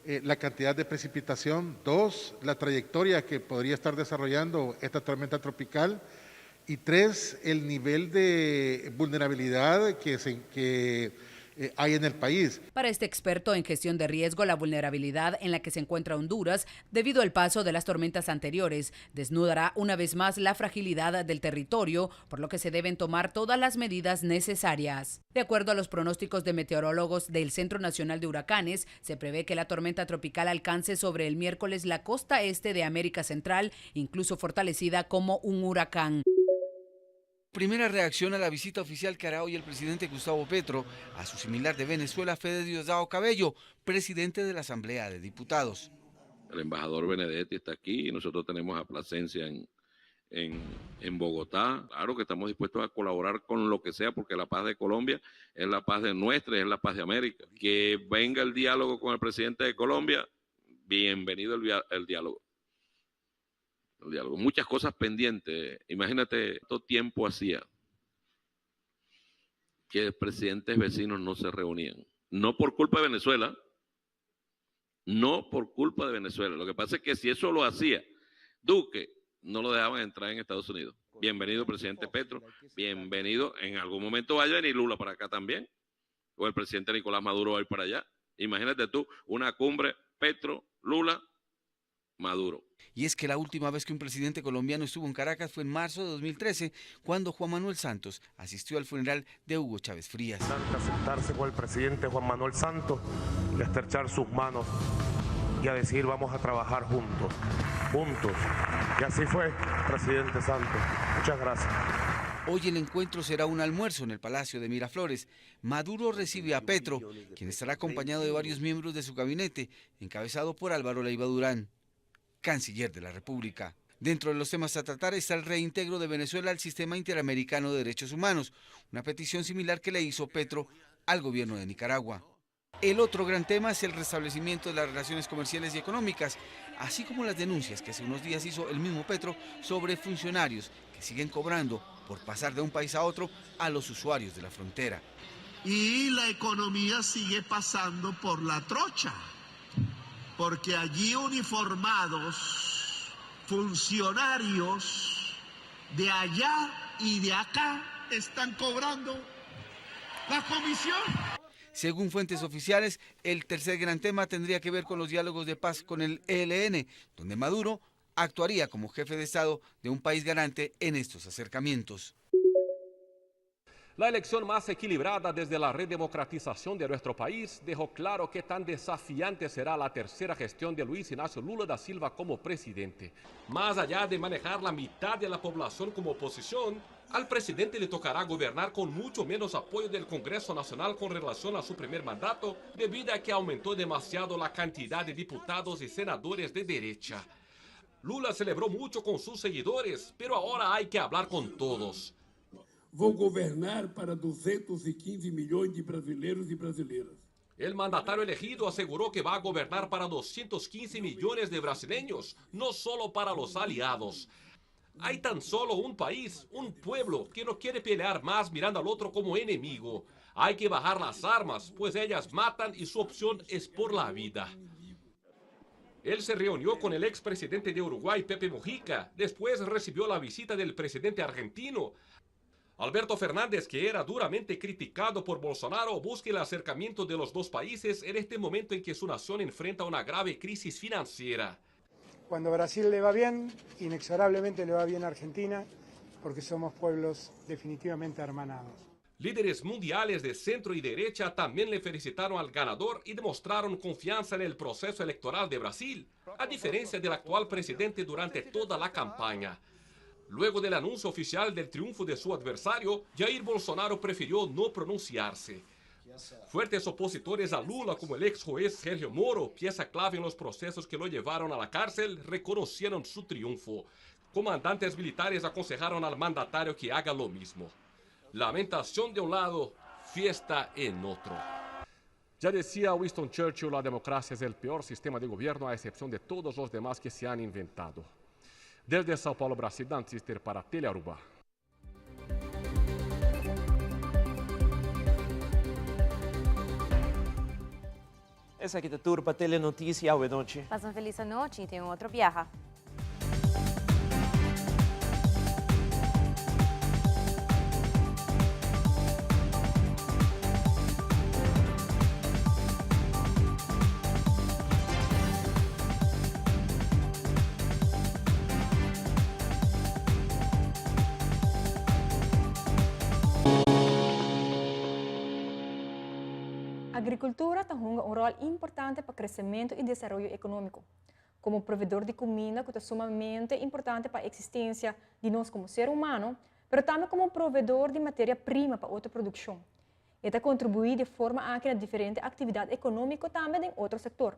eh, la cantidad de precipitación, dos, la trayectoria que podría estar desarrollando esta tormenta tropical y tres, el nivel de vulnerabilidad que, se, que eh, hay en el país. Para este experto en gestión de riesgo, la vulnerabilidad en la que se encuentra Honduras debido al paso de las tormentas anteriores desnudará una vez más la fragilidad del territorio, por lo que se deben tomar todas las medidas necesarias. De acuerdo a los pronósticos de meteorólogos del Centro Nacional de Huracanes, se prevé que la tormenta tropical alcance sobre el miércoles la costa este de América Central, incluso fortalecida como un huracán. Primera reacción a la visita oficial que hará hoy el presidente Gustavo Petro a su similar de Venezuela, Fede Diosdado Cabello, presidente de la Asamblea de Diputados. El embajador Benedetti está aquí y nosotros tenemos a Plasencia en, en, Bogotá. Claro que estamos dispuestos a colaborar con lo que sea porque la paz de Colombia es la paz de nuestra y es la paz de América. Que venga el diálogo con el presidente de Colombia, bienvenido el, el diálogo diálogo. Muchas cosas pendientes. Imagínate cuánto tiempo hacía que presidentes vecinos no se reunían. No por culpa de Venezuela, no por culpa de Venezuela. Lo que pasa es que si eso lo hacía Duque, no lo dejaban entrar en Estados Unidos. Bienvenido, presidente Petro. Bienvenido. En algún momento vaya a venir Lula para acá también. O el presidente Nicolás Maduro va a ir para allá. Imagínate tú, una cumbre Petro, Lula, Maduro. Y es que la última vez que un presidente colombiano estuvo en Caracas fue en marzo de 2013, cuando Juan Manuel Santos asistió al funeral de Hugo Chávez Frías. A sentarse con el presidente Juan Manuel Santos y a estrechar sus manos y a decir vamos a trabajar juntos, juntos. Y así fue, presidente Santos. Muchas gracias. Hoy el encuentro será un almuerzo en el Palacio de Miraflores. Maduro recibe a Petro, quien estará acompañado de varios miembros de su gabinete, encabezado por Álvaro Leyva Durán canciller de la República. Dentro de los temas a tratar está el reintegro de Venezuela al sistema interamericano de derechos humanos, una petición similar que le hizo Petro al gobierno de Nicaragua. El otro gran tema es el restablecimiento de las relaciones comerciales y económicas, así como las denuncias que hace unos días hizo el mismo Petro sobre funcionarios que siguen cobrando por pasar de un país a otro a los usuarios de la frontera. Y la economía sigue pasando por la trocha porque allí uniformados funcionarios de allá y de acá están cobrando la comisión. Según fuentes oficiales, el tercer gran tema tendría que ver con los diálogos de paz con el ELN, donde Maduro actuaría como jefe de Estado de un país garante en estos acercamientos. La elección más equilibrada desde la redemocratización de nuestro país dejó claro qué tan desafiante será la tercera gestión de Luis Ignacio Lula da Silva como presidente. Más allá de manejar la mitad de la población como oposición, al presidente le tocará gobernar con mucho menos apoyo del Congreso Nacional con relación a su primer mandato, debido a que aumentó demasiado la cantidad de diputados y senadores de derecha. Lula celebró mucho con sus seguidores, pero ahora hay que hablar con todos. Vou governar para 215 milhões de brasileiros e brasileiras. El mandatario elegido aseguró que va a gobernar para 215 millones de brasileños, no solo para los aliados. Hay tan solo un país, un pueblo que no quiere pelear más mirando al otro como enemigo. Hay que bajar las armas, pues ellas matan y su opción es por la vida. Él se reunió con el expresidente de Uruguay, Pepe Mujica. Después recibió la visita del presidente argentino. Alberto Fernández, que era duramente criticado por Bolsonaro, busca el acercamiento de los dos países en este momento en que su nación enfrenta una grave crisis financiera. Cuando a Brasil le va bien, inexorablemente le va bien a Argentina, porque somos pueblos definitivamente hermanados. Líderes mundiales de centro y derecha también le felicitaron al ganador y demostraron confianza en el proceso electoral de Brasil, a diferencia del actual presidente durante toda la campaña. Luego del anuncio oficial del triunfo de su adversario, Jair Bolsonaro prefirió no pronunciarse. Fuertes opositores a Lula, como el ex juez Sergio Moro, pieza clave en los procesos que lo llevaron a la cárcel, reconocieron su triunfo. Comandantes militares aconsejaron al mandatario que haga lo mismo. Lamentación de un lado, fiesta en otro. Ya decía Winston Churchill, la democracia es el peor sistema de gobierno a excepción de todos los demás que se han inventado. Desde Sao Paulo, Brasil, Dan Sister para Telearuba. Esaki ta tur pa Telenoticia awe nochi. Pasa un feliz anochi y te un otro biaha. Agrikultura ta hunga un ròl importante pa kresementu i desaroyo ekonómiko. Komo provedor di kuminda ku ta sumamente importante pa eksistensia di nos komo ser humano, pero tambe komo provedor di materia prima pa otro produkshon. E ta kontribuí di forma aki na diferente aktividat ekonómiko tambe den otro sektor.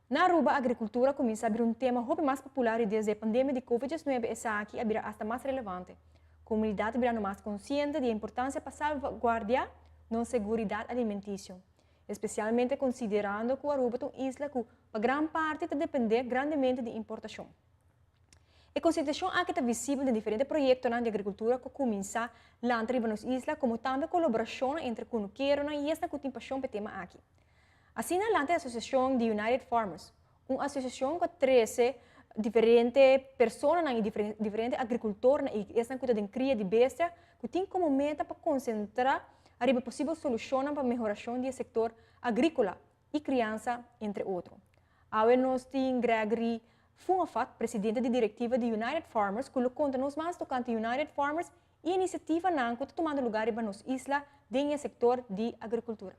Na Aruba agrikultura kuminsá bira un tema hopi mas popular i desde e pandemia di Covid diesnuebe esaki a bira asta mas relevante. Komunidat a birando mas konsiente di e importansia pa salvaguardiá nos seguridat alimentisio, espesialmente konsiderando ku Aruba ta un isla ku pa gran parti ta dependé grandemente di importashon. E konsiderashon aki ta visibel den diferente proyektonan di agrikultura ku kuminsá lanta riba nos isla komo tambe kolaborashonnan entre kunukeronan i esnan ku tin pashon pa e tema aki. Asina lanta e asosiashon di United Farmers, un asosiashon ku a trese diferente personanan i diferente agrikultornan i esnan ku ta den kria di bestia ku tin komo meta pa konsentrá ariba posibel solushonnan pa mehorashon di e sektor agríkola i kriansa, entre otro. Awe nos tin Gregory Fungafat, presidente di direktiva di United Farmers, ku lo konta nos mas tokante United Farmers i inisiativanan ku ta tumando lugá riba nos isla den e sektor di agrikultura.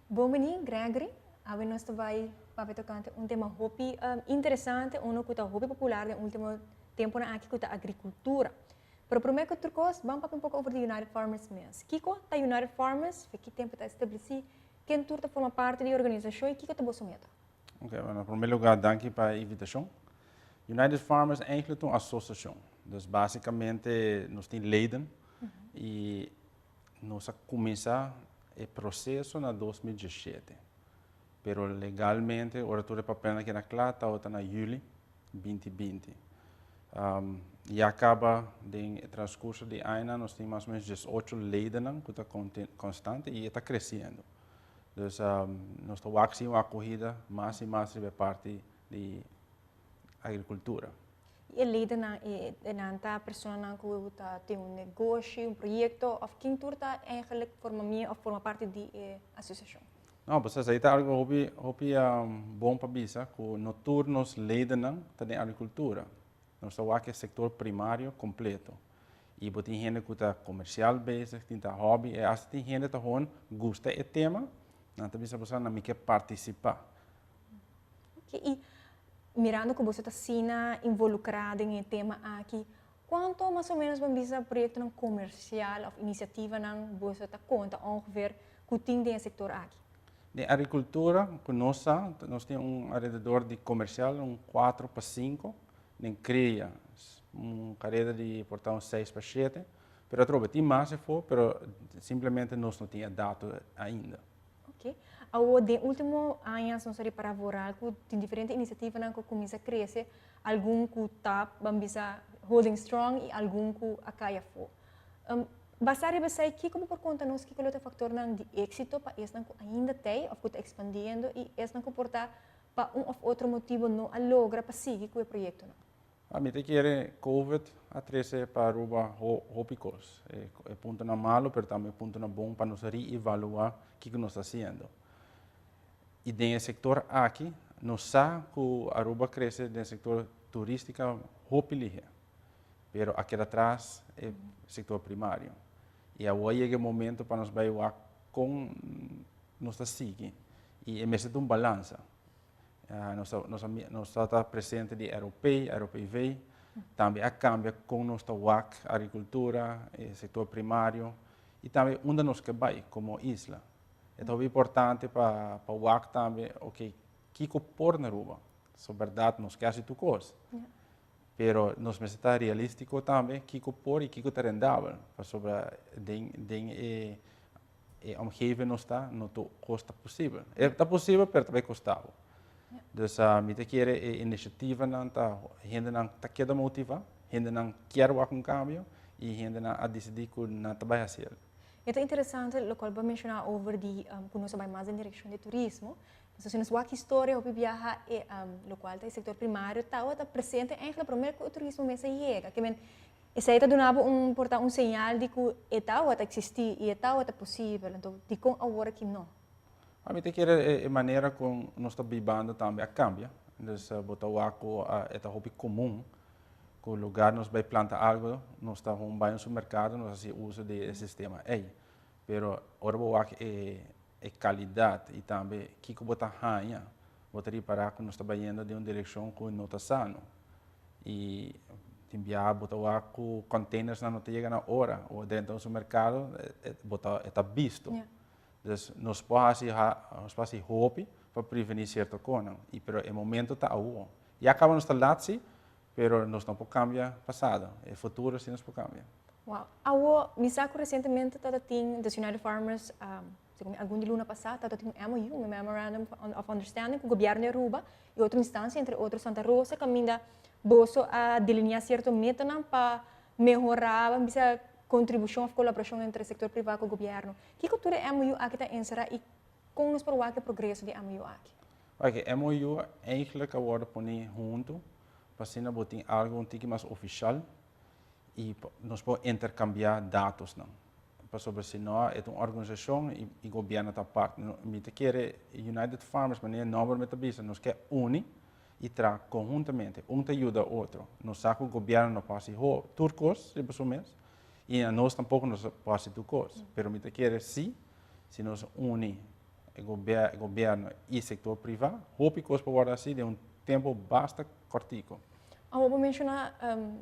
Bon bini, Gregory. Awe nos ta bai papia tokante un tema hopi interesante, uno ku ta hopi popular den ultimo temponan aki ku ta agrikultura. Pero promé ku tur kos, ban papia un poko over di United Farmers mes. Kiko ta United Farmers? Fe ki tempu ta establesí? Ken tur ta forma parti di e organisashon i kiko ta boso meta? Ok, bueno, na promé lugá danki pa e invitashon. United Farmers eigenlijk ta un asosiashon. Dus básikamente nos tin leden i nos a kuminsá e proseso na 2017. Pero legalmente ora tur e papelnan keda kla tabata na yüli 2020. Um, ya kaba den e transkurso di añanan nos tin mas o menos 18 ledennan ku ta konstante i e ta kresiendo. Dus nos ta wak si un akohida mas i mas riba e parti di agrikultura. I e lidernan e nan ta personanan ku ta tin un negoshi, un proyekto òf ken tur ta eigenlik forma mie òf forma parti di e asosiashon? No, pues esei ta algu hopi hopi bon pa bisa ku no tur nos lidernan ta den agrikultura. Nos ta wak e sektor primario kompleto. I bo tin hende ku ta komersial bezig, tin ta hòbi, e asta tin hende ta hon gusta e tema, nan ta bisa bo sa, mi ke partisipá. Oke, i mirando ku boso ta asina involukrá den e tema aki, kuantu mas o ménos bo bisa proyektonan komersial òf inisiativanan boso ta konta ongeveer ku tin den e sektor aki? Den agrikultura ku nos sa, nos tin un alrededor di komersial un kuatro pa sinku, Den kria un kareda di por ta un seis pa shete, pero atrobe tin mas efo, pero simplemente nos no tin e dato ainda. Ok. Awor den ultimo añas nos a ripara vooral ku tin diferente inisiativanan ku a kuminsa krese, algun ku ta ban bisa holding strong i algun ku a kai afó. Basá riba esei, kiko bo por konta nos kiko lo ta e faktornan di éksito pa esnan ku ainda t'ei òf ku ta ekspandiendo i esnan ku por ta pa un of otro motibo no a logra pa sigui cu e proyectonan. Mi ta kere Covid a trece pa Aruba hopi cos. E puntonan malo pero tambe e puntonan bon pa nos reevalua kico nos ta haciendo. Y den e sector aki nos sa cu Aruba crece den sector turistica hopi lihe, pero a keda atras e sector primario. Y awor a yega e momento pa nos bay wak con nos ta sigui y e mester ta un balansa. Nos ta nos ta nos ta presente di ROP, ROPV. Tambe a kambia kon nos ta wak agrikultura, e sektor primario i tambe unda nos ke bai komo isla. E ta hopi importante pa pa wak tambe, ok, kiko por na Aruba? So bèrdat nos ke hasi tur kos, pero nos mester ta realístiko tambe kiko por i kiko ta rendabel, pasobra den den e e omgeving nos ta, no tur kos ta posibel. E ta posibel, pero ta bai kosta bo. Dus mi ta kere e inisiativanan ta hendenan ta keda motivá, hendenan kier wak un kambio i hendenan a disidí ku nan ta bai hasi el. E ta interesante lokual bo a menshoná over di ku nos a bai mas den direkshon di turismo. Pasobra si nos wak historia hopi biaha e lokual ta e sektor primario tabata presente eigenlijk promé ku e turismo mes a yega. Ke men Esei ta duna bo un por ta un señal di ku e tabata eksistí i e tabata posibel, anto dikon awor aki no? A mi ta kere e manera kon nos ta bibando tambe a kambia. Dus bo ta wak ku e ta hopi komun ku lugar nos bai planta algu nos ta hon bai un supermerkado nos hasi uso di e sistema ei. Pero ora bo wak e e kalidat i tambe kiko bo ta haña bo ta ripará ku nos ta bayendo den un direkshon ku no ta sano. I tin biaha bo ta wak ku containersnan no ta yega na ora o drenta un supermerkado bo ta e ta bisto. Dus nos por hasi nos por hasi hopi pa prevení sierto konan i pero e momento ta awo. Ya kaba nos ta lat si pero nos no por kambia pasado, e futuro si nos por kambia. Wow. Awo mi sa ku resientemente tabata tin The United Farmers segun mi algun di luna pasá tabata tin un MOU, un Memorandum of Understanding ku gobièrnu di Aruba i otro instansia entre otro Santa Rosa kaminda boso a delineá sierto metanan pa mehorá ban bisa kontribushon òf kolaborashon entre sektor privá ku gobièrnu. Kiko tur e MOU aki ta enserá i kon nos por wak e progreso di e MOU aki? Wak e MOU eigenlijk a wòrdu poní huntu pa asina bo tin algu un tiki mas ofishal i nos por interkambiá datosnan. Pasobra si no e ta un organisashon i gobièrnu ta apart. Mi ta kere United Farmers, manera e nòmber mi ta bisa, nos ke uni i traha konhuntamente. Un ta yuda otro. Nos sa ku gobièrnu no por hasi tur kos riba su mes i anos tampoko no por hasi tur kos. Pero mi ta kere si, si nos uni e gobièrnu i sektor privá, hopi kos por wòrdu hasi den un tempu basta kòrtiku. Awor bo menshoná,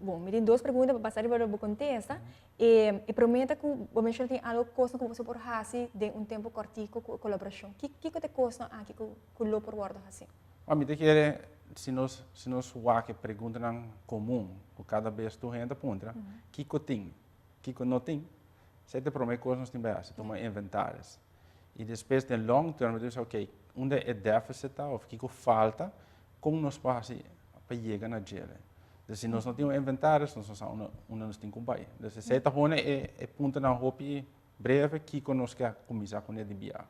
bon, mi tin dos pregunta pa basa riba lo bo kontesta. E e promé ta ku bo menshoná tin algu kosnan ku boso por hasi den un tempu kòrtiku ku e kolaborashon. Ki kiko ta e kosnan aki ku ku lo por wòrdu hasi? Bon, mi ta kere si nos si nos wak e preguntanan komun ku kada bes tur hende ta puntra, kiko tin, kiko no tin, esei ta e promé kos nos tin bai hasi, tuma inventaris. I despues den long term bo ta bisa ok, unda e deficit ta òf kiko falta, Kon nos por hasi pa yega na djele? Dus si nos no tin un inventario, nos no sa unda unda nos tin ku bai. Dus esei ta pone e e puntonan hopi breve kiko nos ke kuminsá kuné di bia.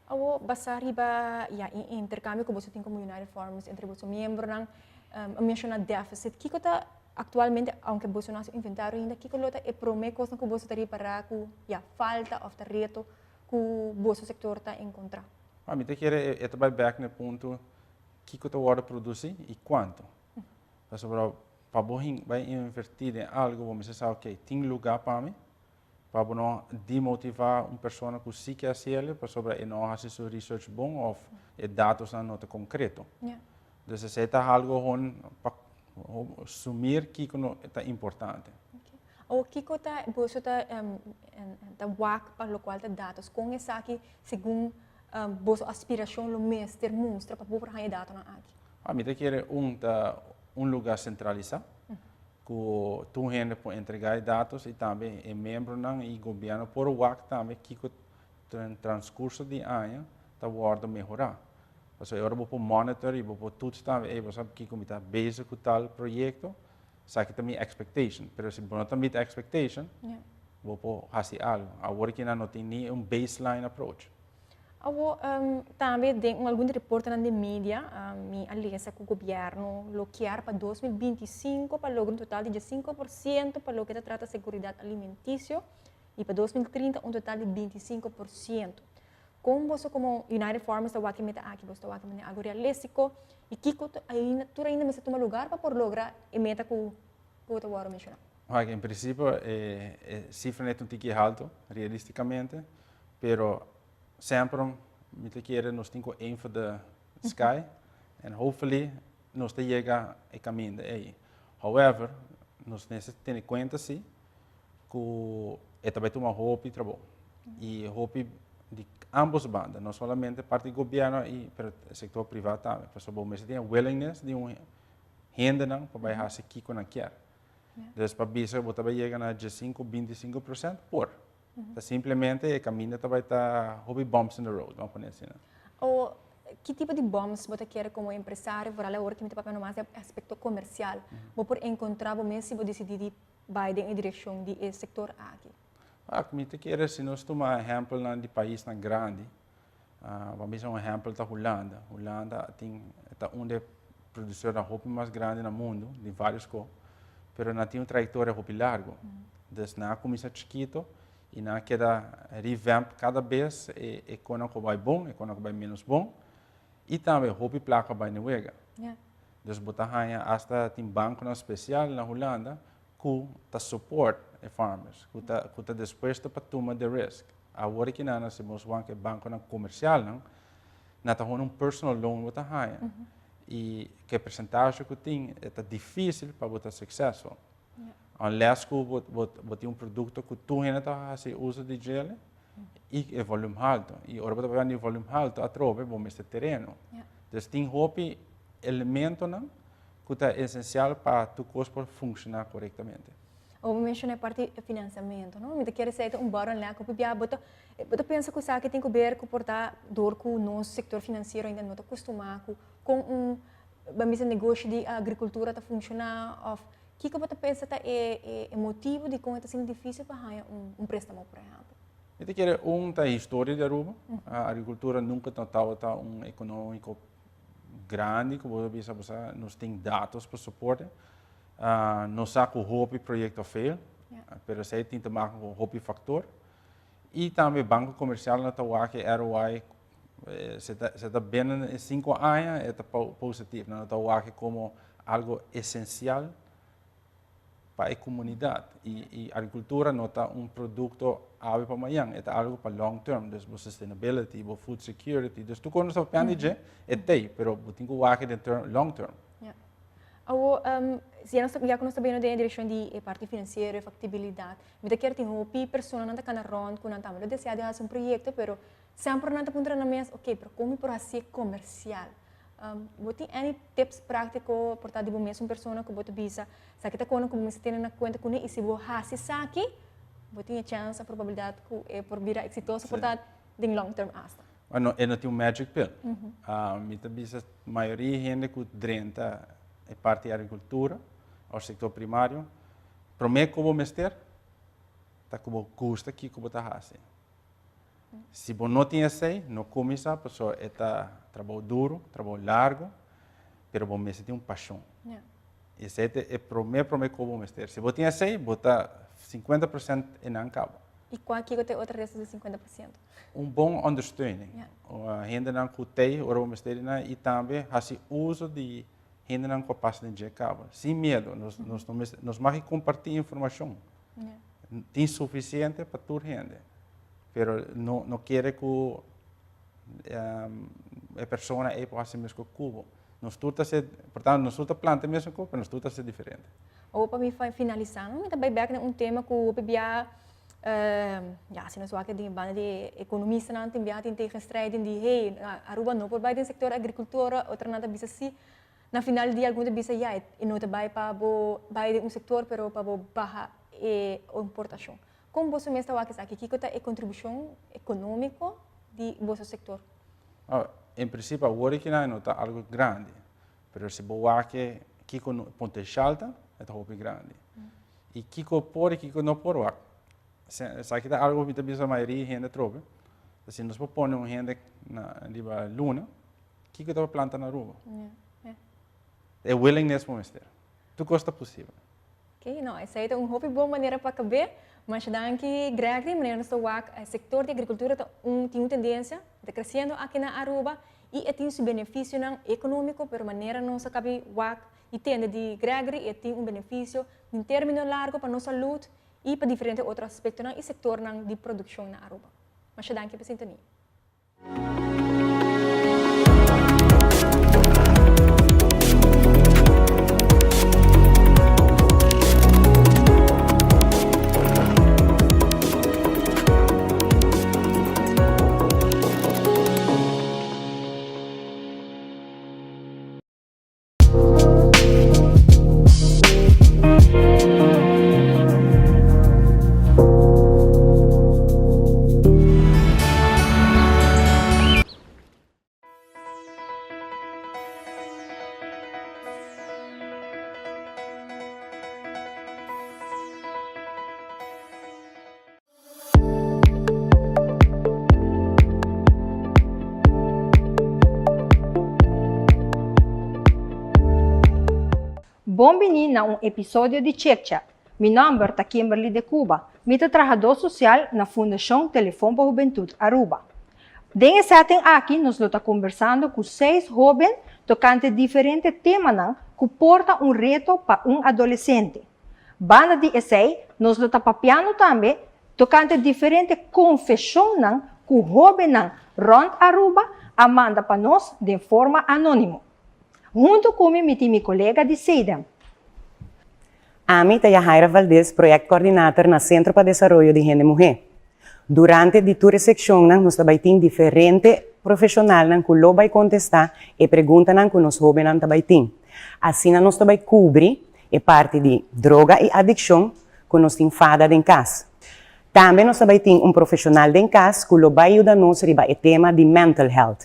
Awor, basá riba ya e interkambio ku boso tin komo United Farmers entre boso miembronan, a menshoná deficit. Kiko ta aktualmente, aunke boso no hasi un inventario ainda, kiko lo ta e promé kosnan ku boso ta ripará ku ya falta òf ta reto ku boso sektor ta enkontrá? Mi ta kere e ta bai bèk na e punto Kiko ta wòrdu produsí i kuantu. Pasobra pa bo bai invertí den algu bo mester sa ok tin lugá pa mi, pa bo no demotivá un persona ku sí ke hasi el pasobra e no a hasi su research bon òf e datosnan no ta konkreto. Dus esei ta algu hon pa sumir kiko no ta importante. Awor kiko ta boso ta ta wak pa lokual ta datos? Kon esaki segun boso aspirashon lo mester mustra pa bo por haña e datonan aki? A Mi ta kere un ta un lugá sentralisá ku tur hende por entregá e datos i tambe e miembronan i gobièrnu por wak tambe kiko den transkurso di aña ta wòrdu mehorá. Pasobra e ora bo por monitor i bo por toets tambe, ey bo sa kiko mi ta bezig ku tal proyekto, Esaki ta mi expectation, pero si bo no ta meet expectation, bo por hasi algo. Awor aki nan no tin ni un baseline approach. Awor, tambe den un algun di reportenan di media, mi a lesa cu gobierno lo kier pa 2025 pa logra un total di 15% pa loke ta trata seguridad alimenticio y pa 2030 un total di 25%. Kon boso komo United Farmers ta wak e meta aki? Boso ta wak e manera algu realístiko? I kiko ainda tur ainda mester tuma lugar pa por logra e meta ku ku ta wòrdu menshoná? Wak, en prinsipio e e sifranan ta un tiki haltu, realistikamente, pero semper mi ta kere nos tin ku aim for the sky and hopefully nos ta yega e kaminda ei. However, nos mester tene cuenta si cu e ta bay tuma hopi trabou y hopi di ambos banda, no solamente parti gobierno y pero sector priva tambe, pasobra bo mester tin e willingness di un hendenan pa bay haci kico nan kier. Dus pa bisa bo ta bay yega na diescinco, binticinco procent, por. Ta simplemente e caminda ta bay ta hopi bumps in the road, vamos pone asina. O ki tipo di bumps bo ta kere como empresario, vooral awor ki mi ta papia nomas di aspecto comercial, bo por encontra bo mes si bo dicidi di bay den e direccion di e sector aki? Wak, mi ta kere si nos tuma ehempelnan di paisnan grandi, ban bisa un ehempel ta Hulanda. Hulanda tin, ta un di e produsornan hopi mas grandi na mundu, di varios ko, pero nan tin un trayectoria hopi largo. Dus nan a kuminsa chikito i nan a keda revamp kada bes e e konan ku bai bon, e konan ku bai menos bon, i tambe hopi plaka bai na wega. Dus bo ta haña asta tin bankonan spesial na Hulanda ku ta support e farmers, ku ta ku ta dispuesto pa tuma de risk. Awor aki nan si nos wak e bankonan komersialnan, nan ta hone un personal loan bo ta haña. I ku e persentashe ku tin e ta difisil pa bo ta successful. Unless ku bo bo bo tin un produkto ku tur hende ta hasi uso di djele i e volume haltu. I ora bo ta papia di volume haltu atrobe bo mester tereno. Dus tin hopi elementonan ku ta esensial pa tur kos por funshoná korektamente. Bo menshoná e parti di finansiamentu, no? Mi ta kere esei ta un bottleneck hopi bia. Bo ta bo ta pensa ku esaki tin ku ber ku por ta dor ku nos sektor finansiero ainda no ta kustumá ku kon un ban bisa negoshi di agrikultura ta funshoná òf kiko bo ta pensa ta e e motibu dikon e ta asina difísil pa haña un un préstamo por ehèmpel? Mi ta kere un ta e historia di Aruba. Agrikultura nunka no tabata un ekonómiko grandi ku bo ta bisa bo sa nos tin datos pa soporte. Nos sa ku hopi proyekto a fail, pero esei tin te maken ku hopi faktor. I tambe banko komersial no ta wak e ROI, si ta si ta binnen e sinku aña e ta positief, nan no ta wak komo algo esensial pa e komunidat. I i agrikultura no ta un produkto awe pa mañan, e ta algo pa long term, dus bo sustainability, bo food security, dus tur kos nos ta papiando di dje, e t'ei, pero bo tin ku wak den term long term. Ja. Awo, si ya nos ta, ya ku nos ta bini den e direkshon di e parti finansiero, e faktibilidat, mi ta kier tin hopi personanan ta kana rònt ku nan tambe lo deseá di hasi un proyekto, pero semper nan ta puntra nan mes, ok, pero kon mi por hasié komersial? Bo tin any tips práktiko por ta di bo mesun persona ku bo ta bisa, esaki ta kona ku bo mester tene na kuenta kuné i si bo hasi esaki, bo tin e chèns, e probabilidat ku e por bira eksitoso por ta den long term asta. Bueno, e no tin un magic pill. Mi ta bisa mayoria hende ku drenta e parti di agrikultura òf sektor primario, promé ku bo mester ta ku bo gusta kiko bo ta hasi. Si bo no tin esei, no kuminsá pasobra e ta trabou duru, trabou largu, pero bo mester tin un pashon. Esei ta e promé promé ku bo mester. Si bo tin esei, bo ta 50% enan kaba. I kua kiko ta e otro resto di 50%? Un bon ondersteuning. Hendenan ku tei ora bo mester di nan i tambe hasi uso di hendenan ku a pasa den dje kaba. Sin miedu, nos nos no mester, nos mag kompartí informashon. Tin sufisiente pa tur hende, pero no no kere ku e persona ei por hasi meskos ku bo. Nos tur ta ser, por tanto nos tur ta planta e mesun kos, pero nos tur ta ser diferente. Awor pa mi finalisá, mi ta bai bèk na un tema ku hopi bia, ya, si nos wak den e banda di ekonomistanan tin bia tin tegenstrijding di hey, Aruba no por bai den sektor agrikultura, otronan ta bisa si. Na final di dia algun ta bisa ya, e no ta bai pa bo bai den un sektor pero pa bo baha e importashon. Kon boso mes ta wak esaki? Kiko ta e kontribushon ekonómiko di boso sektor? En prinsipio awor aki nan no ta algu grandi, pero si bo wak kiko potenshal ta, e ta hopi grandi. I kiko por i kiko no por wak. Esaki ta algu mi ta bisa mayoria hende atrobe. Si nos por pone un hende na riba luna, Kiko ta planta na Aruba? E willingness bo mester. Tur kos ta posibel. Ok, no, esei ta un hopi bon manera pa kab'é. Masha danki Gregory, manera nos ta wak e sektor di agrikultura ta un tin un tendensia, e ta kresiendo aki na Aruba i e tin su benefisionan ekonómiko, pero manera nos a kabi wak i tende di Gregory e tin un benefisio den término largo pa nos salud i pa diferente otro aspektonan i sektornan di produkshon na Aruba. Masha danki pa sintonia. Bon bini na un episodio di Chit Chat. Mi nomber ta Kimberly de Cuba. Mi ta trahador social na Fundacion Telefon pa Hubentud Aruba. Den e setting aki nos lo ta conversando cu seis hoben tocante diferente temanan cu por ta un reto pa un adolescente. Banda di esey, nos lo ta papiando tambe tocante diferente confesionnan cu hobennan rond Aruba a manda pa nos den forma anonimo. Hunto cu mi mi tin mi colega di CEDEHM. Ami ta Yahaira Valdez, projectcoördinator na Centro pa Desaroyo di Hende Muhe. Durante di tur seccionnan nos tambe tin diferente profesionalnan cu lo bay contesta e preguntanan cu nos hobennan tambe tin. Asina nos tambe cubri e parti di droga y adiccion cu nos tin fada den cas. Tambe nos tambe tin un profesional den cas cu lo bay yuda nos riba e tema di mental health.